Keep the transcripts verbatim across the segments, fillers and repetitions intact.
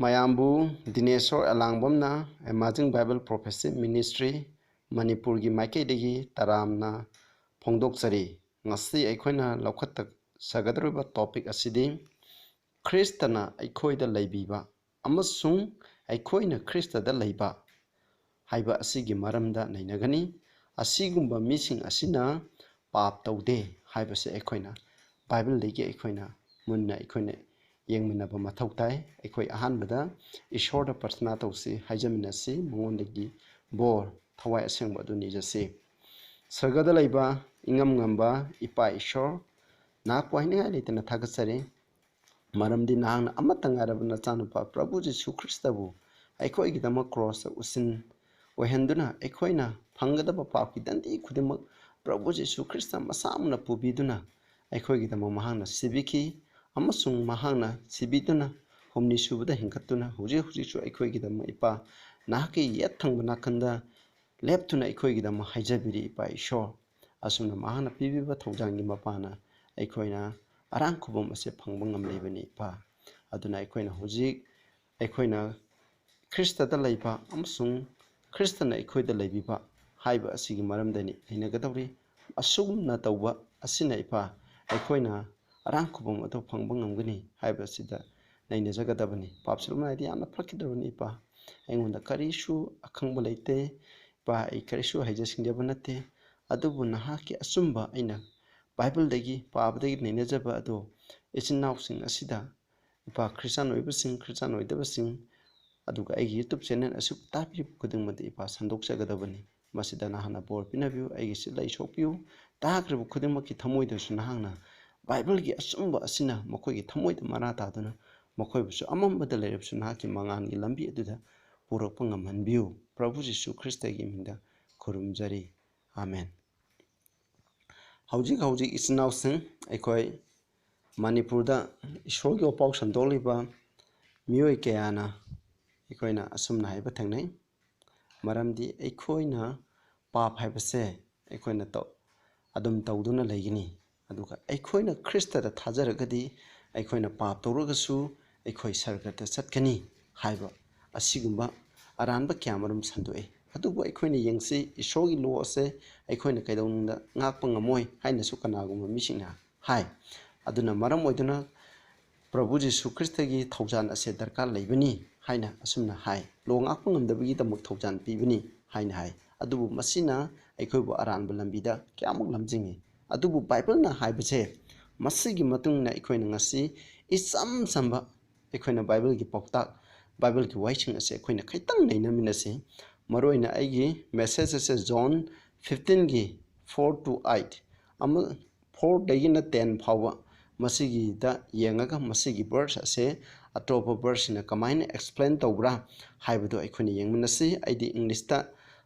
ꯃꯌꯥꯝꯕꯨ ꯗꯤꯅꯦꯁꯣꯔ ꯑꯦꯂꯥꯡꯕꯝꯅ Emerging Bible Prophecy Ministry ꯃꯅꯤꯄꯨꯔꯒꯤ ꯃꯥꯏꯀꯩꯗꯒꯤ ꯇꯔꯥꯝꯅ ꯐꯣꯡꯗꯣꯛꯆꯔꯤ꯫ ꯉꯁꯤ ꯑꯩꯈꯣꯏꯅ ꯂꯧꯈꯠꯆꯒꯗꯧꯔꯤꯕ topic ꯑꯁꯤꯗꯤ ꯈ꯭ꯔꯤꯁꯇꯅ ꯑꯩꯈꯣꯏꯗ ꯂꯩꯕꯤꯕ ꯑꯃꯁꯨꯡ ꯑꯩꯈꯣꯏꯅ ꯈ꯭ꯔꯤꯁꯇꯗ ꯂꯩꯕ ꯍꯥꯏꯕ ꯑꯁꯤꯒꯤ ꯃꯔꯝꯗ ꯅꯩꯅꯒꯅꯤ꯫ ꯑꯁꯤꯒꯨꯝꯕ ꯃꯤꯁꯤꯡ ꯑꯁꯤꯅ ꯄꯥꯞ ꯇꯧꯗꯦ ꯍꯥꯏꯕꯁꯦ ꯑꯩꯈꯣꯏꯅ ꯕꯥꯏꯕꯜꯗꯒꯤ ꯑꯩꯈꯣꯏꯅ ꯃꯨꯟꯅ ꯑꯩꯈꯣꯏꯅ ꯌꯦꯡꯃꯤꯟꯅꯕ ꯃꯊꯧ ꯇꯥꯏ꯫ ꯑꯩꯈꯣꯏ ꯑꯍꯥꯟꯕꯗ ꯏꯁꯣꯔꯗ ꯄ꯭ꯔꯊꯅꯥ ꯇꯧꯁꯤ, ꯍꯥꯏꯖꯃꯤꯟꯅꯁꯤ, ꯃꯉꯣꯟꯗꯒꯤ ꯕꯣꯔ, ꯊꯋꯥꯏ ꯑꯁꯦꯡꯕ ꯑꯗꯨ ꯅꯤꯖꯁꯤ꯫ ꯁꯔꯒꯗ ꯂꯩꯕ ꯏꯉꯝ ꯉꯝꯕ ꯏꯄꯥ ꯏꯁꯣꯔ, ꯅꯍꯥꯛꯄꯨ ꯍꯥꯏꯅꯤꯡꯉꯥꯏ ꯂꯩꯇꯅ ꯊꯥꯒꯠꯆꯔꯤ꯫ ꯃꯔꯝꯗꯤ ꯅꯍꯥꯛꯅ ꯑꯃꯠꯇ ꯉꯥꯏꯔꯕ ꯅꯆꯥꯅꯨꯄꯥ ꯄ꯭ꯔꯚꯨ ꯖꯤꯁꯨ ꯈ꯭ꯔꯤꯁꯇꯕꯨ ꯑꯩꯈꯣꯏꯒꯤꯗꯃꯛ ꯀ꯭ꯔꯣꯁꯇ ꯎꯁꯤꯟ ꯑꯣꯏꯍꯟꯗꯨꯅ ꯑꯩꯈꯣꯏꯅ ꯐꯪꯒꯗꯕ ꯄꯥꯞꯀꯤ ꯗꯟꯗꯤ ꯈꯨꯗꯤꯡꯃꯛ ꯄ꯭ꯔꯚꯨ ꯖꯤꯁꯨ ꯈ꯭ꯔꯤꯁꯇ ꯃꯁꯥꯃꯛꯅ ꯄꯨꯕꯤꯗꯨꯅ ꯑꯩꯈꯣꯏꯒꯤꯗꯃꯛ ꯃꯍꯥꯛꯅ ꯁꯤꯕꯤꯈꯤ, ꯑꯃꯁꯨꯡ ꯃꯍꯥꯛꯅ ꯁꯤꯕꯤꯗꯨꯅ ꯍꯨꯝꯅꯤ ꯁꯨꯕꯗ ꯍꯤꯡꯒꯠꯇꯨꯅ ꯍꯧꯖꯤꯛ ꯍꯧꯖꯤꯛꯁꯨ ꯑꯩꯈꯣꯏꯒꯤꯗꯃꯛ ꯏꯄꯥ ꯅꯍꯥꯛꯀꯤ ꯌꯦꯠ ꯊꯪꯕ ꯅꯥꯀꯟꯗ ꯂꯦꯞꯇꯨꯅ ꯑꯩꯈꯣꯏꯒꯤꯗꯃꯛ ꯍꯥꯏꯖꯕꯤꯔꯤ ꯏꯄꯥ ꯏꯁꯣꯔ꯫ ꯑꯁꯨꯝꯅ ꯃꯍꯥꯛꯅ ꯄꯤꯕꯤꯕ ꯊꯧꯖꯥꯜꯒꯤ ꯃꯄꯥꯟꯅ ꯑꯩꯈꯣꯏꯅ ꯑꯔꯥꯡ ꯈꯨꯕꯝ ꯑꯁꯦ ꯐꯪꯕ ꯉꯝꯂꯤꯕꯅꯤ ꯏꯄꯥ꯫ ꯑꯗꯨꯅ ꯑꯩꯈꯣꯏꯅ ꯍꯧꯖꯤꯛ ꯑꯩꯈꯣꯏꯅ ꯈ꯭ꯔꯤꯁꯇꯗ ꯂꯩꯕ ꯑꯃꯁꯨꯡ ꯈ꯭ꯔꯤꯁꯇꯅ ꯑꯩꯈꯣꯏꯗ ꯂꯩꯕꯤꯕ ꯍꯥꯏꯕ ꯑꯁꯤꯒꯤ ꯃꯔꯝꯗꯅꯤ ꯅꯩꯅꯒꯗꯧꯔꯤ꯫ ꯑꯁꯨꯝꯅ ꯇꯧꯕ ꯑꯁꯤꯅ ꯏꯄꯥ ꯑꯩꯈꯣꯏꯅ ꯑꯔꯥꯡ ꯈꯨꯕꯝ ꯑꯗꯨ ꯐꯪꯕ ꯉꯝꯒꯅꯤ ꯍꯥꯏꯕ ꯑꯁꯤꯗ ꯅꯩꯅꯖꯒꯗꯕꯅꯤ꯫ ꯄꯥꯞꯁꯤ ꯂꯨꯝꯅ ꯑꯩꯗꯤ ꯌꯥꯝꯅ ꯐꯠꯈꯤꯗ꯭ꯔꯕꯅꯤ ꯏꯄꯥ꯫ ꯑꯩꯉꯣꯟꯗ ꯀꯔꯤꯁꯨ ꯑꯈꯪꯕ ꯂꯩꯇꯦ ꯏꯄꯥ, ꯑꯩ ꯀꯔꯤꯁꯨ ꯍꯩꯖ ꯁꯤꯡꯖꯕ ꯅꯠꯇꯦ꯫ ꯑꯗꯨꯕꯨ ꯅꯍꯥꯛꯀꯤ ꯑꯆꯨꯝꯕ ꯑꯩꯅ ꯕꯥꯏꯕꯜꯗꯒꯤ ꯄꯥꯕꯗꯒꯤ ꯅꯩꯅꯖꯕ ꯑꯗꯨ ꯏꯆꯤꯟ ꯏꯅꯥꯎꯁꯤꯡ ꯑꯁꯤꯗ ꯏꯄꯥ ꯈ꯭ꯔꯤꯁꯇꯥꯟ ꯑꯣꯏꯕꯁꯤꯡ, ꯈ꯭ꯔꯤꯁꯇꯥꯟ ꯑꯣꯏꯗꯕꯁꯤꯡ, ꯑꯗꯨꯒ ꯑꯩꯒꯤ YouTube channel ꯑꯁꯤ ꯇꯥꯕꯤꯔꯤꯕ ꯈꯨꯗꯤꯡꯃꯛꯇ ꯏꯄꯥ ꯁꯟꯗꯣꯛꯆꯒꯗꯕꯅꯤ꯫ ꯃꯁꯤꯗ ꯅꯍꯥꯛꯅ ꯕꯣꯔ ꯄꯤꯅꯕꯤꯌꯨ, ꯑꯩꯒꯤ ꯆꯤꯠꯂꯩ ꯁꯣꯛꯄꯤꯌꯨ꯫ ꯇꯥꯈ꯭ꯔꯤꯕ ꯈꯨꯗꯤꯡꯃꯛꯀꯤ ꯊꯃꯣꯏꯗꯁꯨ ꯅꯍꯥꯛꯅ ꯕꯥꯏꯕꯜꯒꯤ ꯑꯆꯨꯝꯕ ꯑꯁꯤꯅ ꯃꯈꯣꯏꯒꯤ ꯊꯃꯣꯏꯗ ꯃꯔꯥ ꯇꯥꯗꯨꯅ ꯃꯈꯣꯏꯕꯨꯁꯨ ꯑꯃꯝꯕꯗ ꯂꯩꯔꯕꯁꯨ ꯅꯍꯥꯛꯀꯤ ꯃꯉꯥꯜꯒꯤ ꯂꯝꯕꯤ ꯑꯗꯨꯗ ꯄꯨꯔꯛꯄ ꯉꯝꯍꯟꯕꯤꯌꯨ꯫ ꯄ꯭ꯔꯚꯨ ꯖꯤꯁꯨ ꯈ꯭ꯔꯤꯁꯇꯒꯤ ꯃꯤꯡꯗ ꯈꯨꯔꯨꯝꯖꯔꯤ꯫ ꯑꯥꯃꯦꯟ꯫ ꯍꯧꯖꯤꯛ ꯍꯧꯖꯤꯛ ꯏꯆꯤꯟ ꯏꯅꯥꯎꯁꯤꯡ ꯑꯩꯈꯣꯏ ꯃꯅꯤꯄꯨꯔꯗ ꯏꯁꯣꯔꯒꯤ ꯋꯥꯄꯥꯎ ꯁꯟꯗꯣꯛꯂꯤꯕ ꯃꯤꯑꯣꯏ ꯀꯌꯥꯅ ꯑꯩꯈꯣꯏꯅ ꯑꯁꯨꯝꯅ ꯍꯥꯏꯕ ꯊꯦꯡꯅꯩ, ꯃꯔꯝꯗꯤ ꯑꯩꯈꯣꯏꯅ ꯄꯥꯞ ꯍꯥꯏꯕꯁꯦ ꯑꯩꯈꯣꯏꯅ ꯇꯧ-, ꯑꯗꯨꯝ ꯇꯧꯗꯨꯅ ꯂꯩꯒꯅꯤ, ꯑꯗꯨꯒ ꯑꯩꯈꯣꯏꯅ ꯈ꯭ꯔꯤꯁꯇꯗ ꯊꯥꯖꯔꯒꯗꯤ ꯑꯩꯈꯣꯏꯅ ꯄꯥꯞ ꯇꯧꯔꯒꯁꯨ ꯑꯩꯈꯣꯏ ꯁꯔꯒꯗ ꯆꯠꯀꯅꯤ ꯍꯥꯏꯕ ꯑꯁꯤꯒꯨꯝꯕ ꯑꯔꯥꯟꯕ ꯀꯌꯥ ꯃꯔꯨꯝ ꯁꯟꯗꯣꯛꯏ꯫ ꯑꯗꯨꯕꯨ ꯑꯩꯈꯣꯏꯅ ꯌꯦꯡꯁꯤ, ꯏꯁꯣꯔꯒꯤ ꯂꯣ ꯑꯁꯦ ꯑꯩꯈꯣꯏꯅ ꯀꯩꯗꯧꯅꯨꯡꯗ ꯉꯥꯛꯄ ꯉꯝꯃꯣꯏ ꯍꯥꯏꯅꯁꯨ ꯀꯅꯥꯒꯨꯝꯕ ꯃꯤꯁꯤꯡꯅ ꯍꯥꯏ꯫ ꯑꯗꯨꯅ ꯃꯔꯝ ꯑꯣꯏꯗꯨꯅ ꯄ꯭ꯔꯚꯨ ꯖꯤꯁꯨ ꯈ꯭ꯔꯤꯁꯇꯒꯤ ꯊꯧꯖꯥꯜ ꯑꯁꯦ ꯗꯔꯀꯥꯔ ꯂꯩꯕꯅꯤ ꯍꯥꯏꯅ ꯑꯁꯨꯝꯅ ꯍꯥꯏ꯫ ꯂꯣ ꯉꯥꯛꯄ ꯉꯝꯗꯕꯒꯤꯗꯃꯛ ꯊꯧꯖꯥꯜ ꯄꯤꯕꯅꯤ ꯍꯥꯏꯅ ꯍꯥꯏ꯫ ꯑꯗꯨꯕꯨ ꯃꯁꯤꯅ ꯑꯩꯈꯣꯏꯕꯨ ꯑꯔꯥꯟꯕ ꯂꯝꯕꯤꯗ ꯀꯌꯥꯃꯨꯛ ꯂꯝꯖꯤꯡꯏ꯫ ꯑꯗꯨꯕꯨ ꯕꯥꯏꯕꯜꯅ ꯍꯥꯏꯕꯁꯦ, ꯃꯁꯤꯒꯤ ꯃꯇꯨꯡ ꯏꯟꯅ ꯑꯩꯈꯣꯏꯅ ꯉꯁꯤ ꯏꯆꯝ ꯆꯝꯕ ꯑꯩꯈꯣꯏꯅ ꯕꯥꯏꯕꯜꯒꯤ ꯄꯥꯎꯇꯥꯛ, ꯕꯥꯏꯕꯜꯒꯤ ꯋꯥꯍꯩꯁꯤꯡ ꯑꯁꯦ ꯑꯩꯈꯣꯏꯅ ꯈꯤꯇꯪ ꯅꯩꯅꯃꯤꯟꯅꯁꯤ꯫ ꯃꯔꯨꯑꯣꯏꯅ ꯑꯩꯒꯤ ꯃꯦꯁꯦꯖ ꯑꯁꯦ ꯖꯣꯟ ꯐꯤꯐꯇꯤꯟꯒꯤ ꯐꯣꯔ ꯇꯨ ꯑꯩꯠ ꯑꯃ, ꯐꯣꯔꯗꯒꯤꯅ ꯇꯦꯟ ꯐꯥꯎꯕ, ꯃꯁꯤꯒꯤꯗ ꯌꯦꯡꯉꯒ ꯃꯁꯤꯒꯤ ꯚꯔꯁ ꯑꯁꯦ ꯑꯇꯣꯞꯄ ꯚꯔꯁꯁꯤꯡꯅ ꯀꯃꯥꯏꯅ ꯑꯦꯛꯁꯄ꯭ꯂꯦꯟ ꯇꯧꯕ꯭ꯔꯥ ꯍꯥꯏꯕꯗꯨ ꯑꯩꯈꯣꯏꯅ ꯌꯦꯡꯃꯤꯟꯅꯁꯤ꯫ ꯑꯩꯗꯤ ꯏꯪꯂꯤꯁꯇ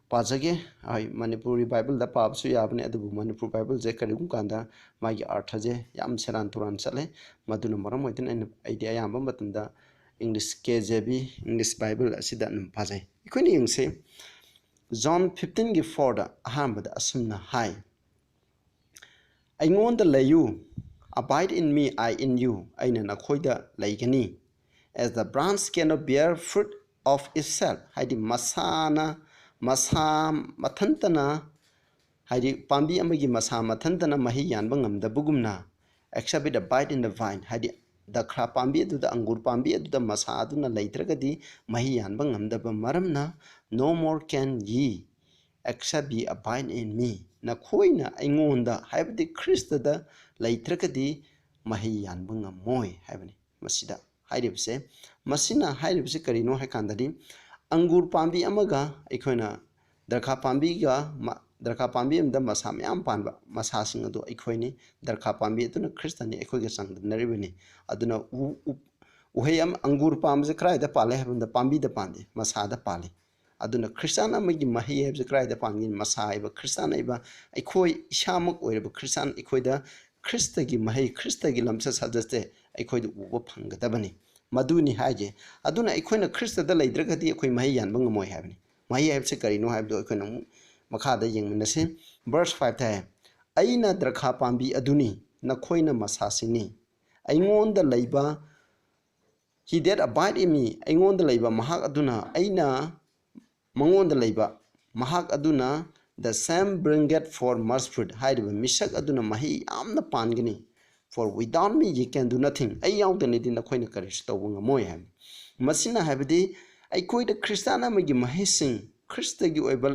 ꯄꯥꯖꯒꯦ꯫ ꯍꯣꯏ, ꯃꯅꯤꯄꯨꯔꯤ ꯕꯥꯏꯕꯜꯗ ꯄꯥꯕꯁꯨ ꯌꯥꯕꯅꯤ, ꯑꯗꯨꯕꯨ ꯃꯅꯤꯄꯨꯔ ꯕꯥꯏꯕꯜꯁꯦ ꯀꯔꯤꯒꯨꯝꯕ ꯀꯥꯟꯗ ꯃꯥꯒꯤ ꯑꯥꯔꯊꯁꯦ ꯌꯥꯝ ꯁꯦꯔꯥꯟ ꯇꯨꯔꯥꯟ ꯆꯠꯂꯦ꯫ ꯃꯗꯨꯅ ꯃꯔꯝ ꯑꯣꯏꯗꯨꯅ ꯑꯩꯅ, ꯑꯩꯗꯤ ꯑꯌꯥꯝꯕ ꯃꯇꯝꯗ ꯏꯪꯂꯤꯁ ꯀꯦ ꯖꯦ ꯕꯤ, ꯏꯪꯂꯤꯁ ꯕꯥꯏꯕꯜ ꯑꯁꯤꯗ ꯑꯗꯨꯝ ꯄꯥꯖꯩ꯫ ꯑꯩꯈꯣꯏꯅ ꯌꯦꯡꯁꯤ, ꯖꯣꯟ ꯐꯤꯐꯇꯤꯟꯒꯤ ꯐꯣꯔꯗ ꯑꯍꯥꯟꯕꯗ ꯑꯁꯨꯝꯅ ꯍꯥꯏ, "ꯑꯩꯉꯣꯟꯗ ꯂꯩꯌꯨ, abide in me, I in you, ꯑꯩꯅ ꯅꯈꯣꯏꯗ ꯂꯩꯒꯅꯤ꯫ As the branch cannot bear fruit of itself," ꯍꯥꯏꯗꯤ ꯃꯁꯥꯅ, ꯃꯁꯥ ꯃꯊꯟꯇꯅ, ꯍꯥꯏꯗꯤ ꯄꯥꯝꯕꯤ ꯑꯃꯒꯤ ꯃꯁꯥ ꯃꯊꯟꯇꯅ ꯃꯍꯩ ꯌꯥꯟꯕ ꯉꯝꯗꯕꯒꯨꯝꯅ, "Except it abide in the vine," ꯍꯥꯏꯗꯤ ꯗ꯭ꯔꯥꯈꯥ ꯄꯥꯝꯕꯤ ꯑꯗꯨꯗ, ꯑꯪꯒꯨꯔ ꯄꯥꯝꯕꯤ ꯑꯗꯨꯗ ꯃꯁꯥ ꯑꯗꯨꯅ ꯂꯩꯇ꯭ꯔꯒꯗꯤ ꯃꯍꯩ ꯌꯥꯟꯕ ꯉꯝꯗꯕ ꯃꯔꯝꯅ, "No more can ye, except ye abide in me," ꯅꯈꯣꯏꯅ ꯑꯩꯉꯣꯟꯗ, ꯍꯥꯏꯕꯗꯤ ꯈ꯭ꯔꯤꯁꯇꯗ ꯂꯩꯇ꯭ꯔꯒꯗꯤ ꯃꯍꯩ ꯌꯥꯟꯕ ꯉꯝꯃꯣꯏ ꯍꯥꯏꯕꯅꯤ꯫ ꯃꯁꯤꯗ ꯍꯥꯏꯔꯤꯕꯁꯦ, ꯃꯁꯤꯅ ꯍꯥꯏꯔꯤꯕꯁꯦ ꯀꯔꯤꯅꯣ ꯍꯥꯏ ꯀꯥꯟꯗꯗꯤ, ꯑꯪꯒꯨꯔ ꯄꯥꯝꯕꯤ ꯑꯃꯒ ꯑꯩꯈꯣꯏꯅ ꯗ꯭ꯔꯥꯈꯥ ꯄꯥꯝꯕꯤꯒ ꯃ-, ꯗ꯭ꯔꯥꯈꯥ ꯄꯥꯝꯕꯤ ꯑꯃꯗ ꯃꯁꯥ ꯃꯌꯥꯝ ꯄꯥꯟꯕ, ꯃꯁꯥꯁꯤꯡ ꯑꯗꯨ ꯑꯩꯈꯣꯏꯅꯤ꯫ ꯗ꯭ꯔꯥꯈꯥ ꯄꯥꯝꯕꯤ ꯑꯗꯨꯅ ꯈ꯭ꯔꯤꯁꯇꯅꯤ, ꯑꯩꯈꯣꯏꯒ ꯆꯥꯡꯗꯝꯅꯔꯤꯕꯅꯤ꯫ ꯑꯗꯨꯅ ꯎ-, ꯎ-, ꯎꯍꯩ ꯑꯃ, ꯑꯪꯒꯨꯔ ꯄꯥꯝꯕꯁꯦ ꯀꯗꯥꯏꯗ ꯄꯥꯜꯂꯦ ꯍꯥꯏꯕ ꯃꯇꯝꯗ ꯄꯥꯝꯕꯤꯗ ꯄꯥꯟꯗꯦ, ꯃꯁꯥꯗ ꯄꯥꯜꯂꯤ꯫ ꯑꯗꯨꯅ ꯈ꯭ꯔꯤꯁꯇꯥꯟ ꯑꯃꯒꯤ ꯃꯍꯩ ꯍꯥꯏꯕꯁꯦ ꯀꯗꯥꯏꯗ ꯄꯥꯟꯒꯅꯤ? ꯃꯁꯥ ꯍꯥꯏꯕ ꯈ꯭ꯔꯤꯁꯇꯥꯟ ꯍꯥꯏꯕ ꯑꯩꯈꯣꯏ ꯏꯁꯥꯃꯛ ꯑꯣꯏꯔꯕ ꯈ꯭ꯔꯤꯁꯇꯥꯟ ꯑꯩꯈꯣꯏꯗ ꯈ꯭ꯔꯤꯁꯇꯒꯤ ꯃꯍꯩ, ꯈ꯭ꯔꯤꯁꯇꯒꯤ ꯂꯝꯆꯠ ꯁꯥꯖꯠꯁꯦ ꯑꯩꯈꯣꯏꯗ ꯎꯕ ꯐꯪꯒꯗꯕꯅꯤ꯫ ꯃꯗꯨꯅꯤ ꯍꯥꯏꯁꯦ꯫ ꯑꯗꯨꯅ ꯑꯩꯈꯣꯏꯅ ꯈ꯭ꯔꯤꯁꯇꯗ ꯂꯩꯇ꯭ꯔꯒꯗꯤ ꯑꯩꯈꯣꯏ ꯃꯍꯩ ꯌꯥꯟꯕ ꯉꯝꯃꯣꯏ ꯍꯥꯏꯕꯅꯤ꯫ ꯃꯍꯩ ꯍꯥꯏꯕꯁꯦ ꯀꯔꯤꯅꯣ ꯍꯥꯏꯕꯗꯨ ꯑꯩꯈꯣꯏꯅ ꯑꯃꯨꯛ ꯃꯈꯥꯗ ꯌꯦꯡꯃꯤꯟꯅꯁꯤ꯫ ꯚꯔꯁ ꯐꯥꯏꯚꯇ ꯍꯥꯏ, "ꯑꯩꯅ ꯗ꯭ꯔꯥꯈꯥ ꯄꯥꯝꯕꯤ ꯑꯗꯨꯅꯤ, ꯅꯈꯣꯏꯅ ꯃꯁꯥꯁꯤꯡꯅꯤ꯫ ꯑꯩꯉꯣꯟꯗ ꯂꯩꯕ "He that abide in me," ꯑꯩꯉꯣꯟꯗ ꯂꯩꯕ ꯃꯍꯥꯛ ꯑꯗꯨꯅ, ꯑꯩꯅ ꯃꯉꯣꯟꯗ ꯂꯩꯕ ꯃꯍꯥꯛ ꯑꯗꯨꯅ, "the same bringeth forth much fruit," ꯍꯥꯏꯔꯤꯕ ꯃꯤꯁꯛ ꯑꯗꯨꯅ ꯃꯍꯩ ꯌꯥꯝꯅ ꯄꯥꯟꯒꯅꯤ꯫ "For without me ye can do nothing," ꯑꯩ ꯌꯥꯎꯗꯅꯗꯤ ꯅꯈꯣꯏꯅ ꯀꯔꯤꯁꯨ ꯇꯧꯕ ꯉꯝꯃꯣꯏ ꯍꯥꯏꯕꯅꯤ꯫ ꯃꯁꯤꯅ ꯍꯥꯏꯕꯗꯤ ꯑꯩꯈꯣꯏꯗ ꯈ꯭ꯔꯤꯁꯇꯥꯟ ꯑꯃꯒꯤ ꯃꯍꯩꯁꯤꯡ, ꯈ꯭ꯔꯤꯁꯇꯒꯤ ꯑꯣꯏꯕ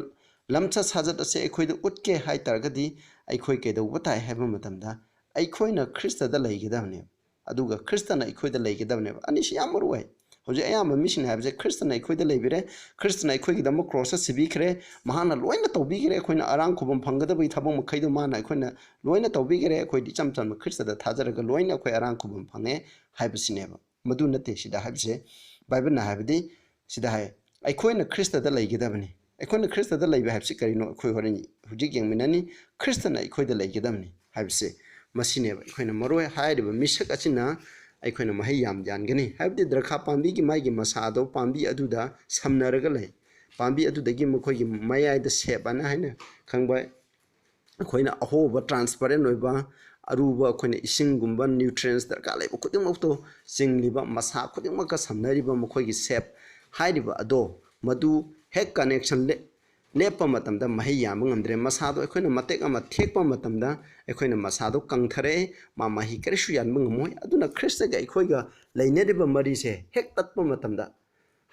ꯂꯝꯆꯠ ꯁꯥꯖꯠ ꯑꯁꯦ ꯑꯩꯈꯣꯏꯗ ꯎꯠꯀꯦ ꯍꯥꯏ ꯇꯥꯔꯒꯗꯤ ꯑꯩꯈꯣꯏ ꯀꯩꯗꯧꯕ ꯇꯥꯏ ꯍꯥꯏꯕ ꯃꯇꯝꯗ ꯑꯩꯈꯣꯏꯅ ꯈ꯭ꯔꯤꯁꯇꯗ ꯂꯩꯒꯗꯕꯅꯦꯕ, ꯑꯗꯨꯒ ꯈ꯭ꯔꯤꯁꯇꯅ ꯑꯩꯈꯣꯏꯗ ꯂꯩꯒꯗꯕꯅꯦꯕ꯫ ꯑꯅꯤꯁꯤ ꯌꯥꯝ ꯃꯔꯨ ꯑꯣꯏ꯫ ꯍꯧꯖꯤꯛ ꯑꯌꯥꯝꯕ ꯃꯤꯁꯤꯡꯅ ꯍꯥꯏꯕꯁꯦ, "ꯈ꯭ꯔꯤꯁꯇꯅ ꯑꯩꯈꯣꯏꯗ ꯂꯩꯕꯤꯔꯦ, ꯈ꯭ꯔꯤꯁꯇꯅ ꯑꯩꯈꯣꯏꯒꯤꯗꯃꯛ ꯀ꯭ꯔꯣꯁꯇ ꯁꯤꯕꯤꯈ꯭ꯔꯦ, ꯃꯍꯥꯛꯅ ꯂꯣꯏꯅ ꯇꯧꯕꯤꯈ꯭ꯔꯦ, ꯑꯩꯈꯣꯏꯅ ꯑꯔꯥꯡ ꯈꯨꯕꯝ ꯐꯪꯒꯗꯕꯒꯤ ꯊꯕꯛ ꯃꯈꯩꯗꯣ ꯃꯥꯅ ꯑꯩꯈꯣꯏꯅ ꯂꯣꯏꯅ ꯇꯧꯕꯤꯈ꯭ꯔꯦ, ꯑꯩꯈꯣꯏꯗꯤ ꯏꯆꯝ ꯆꯝꯕ ꯈ꯭ꯔꯤꯁꯇꯗ ꯊꯥꯖꯔꯒ ꯂꯣꯏꯅ ꯑꯩꯈꯣꯏ ꯑꯔꯥꯡ ꯈꯨꯕꯝ ꯐꯪꯉꯦ" ꯍꯥꯏꯕꯁꯤꯅꯦꯕ꯫ ꯃꯗꯨ ꯅꯠꯇꯦ ꯁꯤꯗ ꯍꯥꯏꯕꯁꯦ꯫ ꯕꯥꯏꯕꯜꯅ ꯍꯥꯏꯕꯗꯤ, ꯁꯤꯗ ꯍꯥꯏ, "ꯑꯩꯈꯣꯏꯅ ꯈ꯭ꯔꯤꯁꯇꯗ ꯂꯩꯒꯗꯕꯅꯤ, ꯑꯩꯈꯣꯏꯅ ꯈ꯭ꯔꯤꯁꯇꯗ ꯂꯩꯕ ꯍꯥꯏꯕꯁꯤ ꯀꯔꯤꯅꯣ?" ꯑꯩꯈꯣꯏ ꯍꯣꯔꯦꯟ ꯍꯧꯖꯤꯛ ꯌꯦꯡꯃꯤꯟꯅꯅꯤ꯫ "ꯈ꯭ꯔꯤꯁꯇꯅ ꯑꯩꯈꯣꯏꯗ ꯂꯩꯒꯗꯕꯅꯤ" ꯍꯥꯏꯕꯁꯦ ꯃꯁꯤꯅꯦꯕ꯫ ꯑꯩꯈꯣꯏꯅ ꯃꯔꯨ ꯑꯣꯏ ꯍꯥꯏꯔꯤꯕ ꯃꯤꯁꯛ ꯑꯁꯤꯅ ꯑꯩꯈꯣꯏꯅ ꯃꯍꯩ ꯌꯥꯝ ꯌꯥꯟꯒꯅꯤ꯫ ꯍꯥꯏꯕꯗꯤ ꯗ꯭ꯔꯈꯥ ꯄꯥꯝꯕꯤꯒꯤ ꯃꯥꯒꯤ ꯃꯁꯥꯗꯣ ꯄꯥꯝꯕꯤ ꯑꯗꯨꯗ ꯁꯝꯅꯔꯒ ꯂꯩ꯫ ꯄꯥꯝꯕꯤ ꯑꯗꯨꯗꯒꯤ ꯃꯈꯣꯏꯒꯤ ꯃꯌꯥꯏꯗ ꯁꯦꯞ ꯑꯅ ꯍꯥꯏꯅ ꯈꯪꯕ ꯑꯩꯈꯣꯏꯅ ꯑꯍꯣꯕ, ꯇ꯭ꯔꯥꯟꯁꯄꯔꯦꯟ ꯑꯣꯏꯕ, ꯑꯔꯨꯕ, ꯑꯩꯈꯣꯏꯅ ꯏꯁꯤꯡꯒꯨꯝꯕ, ꯅ꯭ꯌꯨꯇ꯭ꯔꯤꯌꯦꯟꯁ ꯗꯔꯀꯥꯔ ꯂꯩꯕ ꯈꯨꯗꯤꯡꯃꯛꯇꯣ ꯆꯤꯡꯂꯤꯕ, ꯃꯁꯥ ꯈꯨꯗꯤꯡꯃꯛꯀ ꯁꯝꯅꯔꯤꯕ ꯃꯈꯣꯏꯒꯤ ꯁꯦꯞ ꯍꯥꯏꯔꯤꯕ ꯑꯗꯣ, ꯃꯗꯨ ꯍꯦꯛ ꯀꯅꯦꯛꯁꯟ ꯂꯦꯞꯄ ꯃꯇꯝꯗ ꯃꯍꯩ ꯌꯥꯟꯕ ꯉꯝꯗ꯭ꯔꯦ꯫ ꯃꯁꯥꯗꯣ ꯑꯩꯈꯣꯏꯅ ꯃꯇꯦꯛ ꯑꯃ ꯊꯦꯛꯄ ꯃꯇꯝꯗ ꯑꯩꯈꯣꯏꯅ ꯃꯁꯥꯗꯣ ꯀꯪꯊꯔꯛꯑꯦ, ꯃꯥ ꯃꯍꯩ ꯀꯔꯤꯁꯨ ꯌꯥꯟꯕ ꯉꯝꯃꯣꯏ꯫ ꯑꯗꯨꯅ ꯈ꯭ꯔꯤꯁꯇꯒ ꯑꯩꯈꯣꯏꯒ ꯂꯩꯅꯔꯤꯕ ꯃꯔꯤꯁꯦ ꯍꯦꯛ ꯇꯠꯄ ꯃꯇꯝꯗ,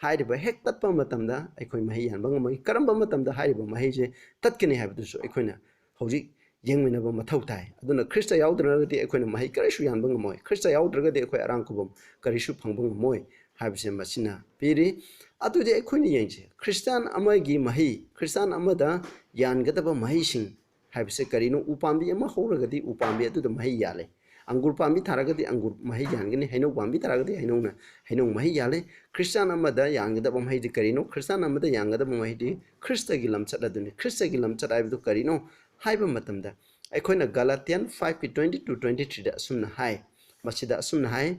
ꯍꯥꯏꯔꯤꯕ ꯍꯦꯛ ꯇꯠꯄ ꯃꯇꯝꯗ ꯑꯩꯈꯣꯏ ꯃꯍꯩ ꯌꯥꯟꯕ ꯉꯝꯃꯣꯏ꯫ ꯀꯔꯝꯕ ꯃꯇꯝꯗ ꯍꯥꯏꯔꯤꯕ ꯃꯍꯩꯁꯦ ꯇꯠꯀꯅꯤ ꯍꯥꯏꯕꯗꯨꯁꯨ ꯑꯩꯈꯣꯏꯅ ꯍꯧꯖꯤꯛ ꯌꯦꯡꯃꯤꯟꯅꯕ ꯃꯊꯧ ꯇꯥꯏ꯫ ꯑꯗꯨꯅ ꯈ꯭ꯔꯤꯁꯇ ꯌꯥꯎꯗ꯭ꯔꯒꯗꯤ ꯑꯩꯈꯣꯏꯅ ꯃꯍꯩ ꯀꯔꯤꯁꯨ ꯌꯥꯟꯕ ꯉꯝꯃꯣꯏ꯫ ꯈ꯭ꯔꯤꯁꯇ ꯌꯥꯎꯗ꯭ꯔꯒꯗꯤ ꯑꯩꯈꯣꯏ ꯑꯔꯥꯡ ꯈꯨꯕꯝ ꯀꯔꯤꯁꯨ ꯐꯪꯕ ꯉꯝꯃꯣꯏ ꯍꯥꯏꯕꯁꯦ ꯃꯁꯤꯅ ꯄꯤꯔꯤ꯫ ꯑꯗꯨꯗꯤ ꯑꯩꯈꯣꯏꯅ ꯌꯦꯡꯁꯤ, ꯈ꯭ꯔꯤꯁꯇꯥꯟ ꯑꯃꯒꯤ ꯃꯍꯩ, ꯈ꯭ꯔꯤꯁꯇꯥꯟ ꯑꯃꯗ ꯌꯥꯟꯒꯗꯕ ꯃꯍꯩꯁꯤꯡ ꯍꯥꯏꯕꯁꯦ ꯀꯔꯤꯅꯣ? ꯎ ꯄꯥꯝꯕꯤ ꯑꯃ ꯍꯧꯔꯒꯗꯤ ꯎ ꯄꯥꯝꯕꯤ ꯑꯗꯨꯗ ꯃꯍꯩ ꯌꯥꯜꯂꯦ꯫ ꯑꯪꯒꯨꯔ ꯄꯥꯝꯕꯤ ꯊꯥꯔꯒꯗꯤ ꯑꯪꯒꯨꯔ ꯃꯍꯩ ꯌꯥꯟꯒꯅꯤ꯫ ꯍꯩꯅꯧ ꯄꯥꯝꯕꯤ ꯊꯥꯔꯒꯗꯤ ꯍꯩꯅꯧꯅ, ꯍꯩꯅꯧ ꯃꯍꯩ ꯌꯥꯜꯂꯦ꯫ ꯈ꯭ꯔꯤꯁꯇꯥꯟ ꯑꯃꯗ ꯌꯥꯟꯒꯗꯕ ꯃꯍꯩꯗꯤ ꯀꯔꯤꯅꯣ? ꯈ꯭ꯔꯤꯁꯇꯥꯟ ꯑꯃꯗ ꯌꯥꯟꯒꯗꯕ ꯃꯍꯩꯗꯤ ꯈ꯭ꯔꯤꯁꯇꯒꯤ ꯂꯝꯆꯠ ꯑꯗꯨꯅꯤ꯫ ꯈ꯭ꯔꯤꯁꯇꯒꯤ ꯂꯝꯆꯠ ꯍꯥꯏꯕꯗꯨ ꯀꯔꯤꯅꯣ ꯍꯥꯏꯕ ꯃꯇꯝꯗ, ꯑꯩꯈꯣꯏꯅ ꯒꯥꯂꯥꯇꯤꯌꯟ five ꯀꯤ twenty two, twenty three ꯗ ꯑꯁꯨꯝꯅ ꯍꯥꯏ, ꯃꯁꯤꯗ ꯑꯁꯨꯝꯅ ꯍꯥꯏ,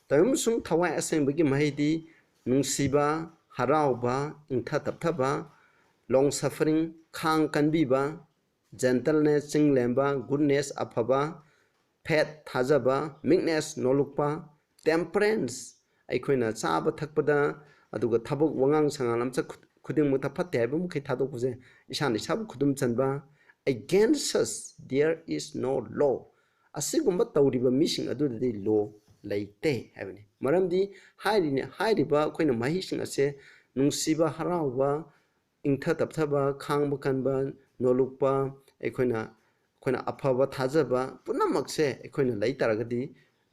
"ꯇꯧꯏꯒꯨꯝꯁꯨꯡ ꯊꯋꯥꯏ ꯑꯁꯦꯡꯕꯒꯤ ꯃꯍꯩꯗꯤ ꯅꯨꯡꯁꯤꯕ, ꯍꯔꯥꯎꯕ, ꯏꯪꯊ ꯇꯞꯊꯕ, long suffering, ꯈꯥꯡ ꯀꯟꯕꯤꯕ, gentleness, ꯆꯤꯡꯂꯦꯝꯕ, goodness, ꯑꯐꯕ, faith, ꯊꯥꯖꯕ, meekness, ꯅꯣꯂꯨꯛꯄ, temperance, ꯑꯩꯈꯣꯏꯅ ꯆꯥꯕ ꯊꯛꯄꯗ, ꯑꯗꯨꯒ ꯊꯕꯛ ꯋꯥꯉꯥꯡ ꯁꯉꯥꯡ ꯂꯝꯆꯠ ꯈꯨ-, ꯈꯨꯗꯤꯡꯃꯛꯇ ꯐꯠꯇꯦ ꯍꯥꯏꯕ ꯃꯈꯩ ꯊꯥꯗꯣꯛꯄꯁꯦ, ꯏꯁꯥꯅ ꯏꯁꯥꯕꯨ ꯈꯨꯗꯨꯝ ꯆꯟꯕ, "Against such there is no law." ꯑꯁꯤꯒꯨꯝꯕ ꯇꯧꯔꯤꯕ ꯃꯤꯁꯤꯡ ꯑꯗꯨꯗꯗꯤ ꯂꯣ ꯂꯩꯇꯦ ꯍꯥꯏꯕꯅꯤ꯫ ꯃꯔꯝꯗꯤ ꯍꯥꯏꯔꯤꯅꯦ, ꯍꯥꯏꯔꯤꯕ ꯑꯩꯈꯣꯏꯅ ꯃꯍꯩꯁꯤꯡ ꯑꯁꯦ ꯅꯨꯡꯁꯤꯕ, ꯍꯔꯥꯎꯕ, ꯏꯪꯊ ꯇꯞꯊꯕ, ꯈꯥꯡꯕ ꯀꯟꯕ, ꯅꯣꯂꯨꯛꯄ, ꯑꯩꯈꯣꯏꯅ, ꯑꯩꯈꯣꯏꯅ ꯑꯐꯕ ꯊꯥꯖꯕ ꯄꯨꯝꯅꯃꯛꯁꯦ ꯑꯩꯈꯣꯏꯅ ꯂꯩ ꯇꯥꯔꯒꯗꯤ,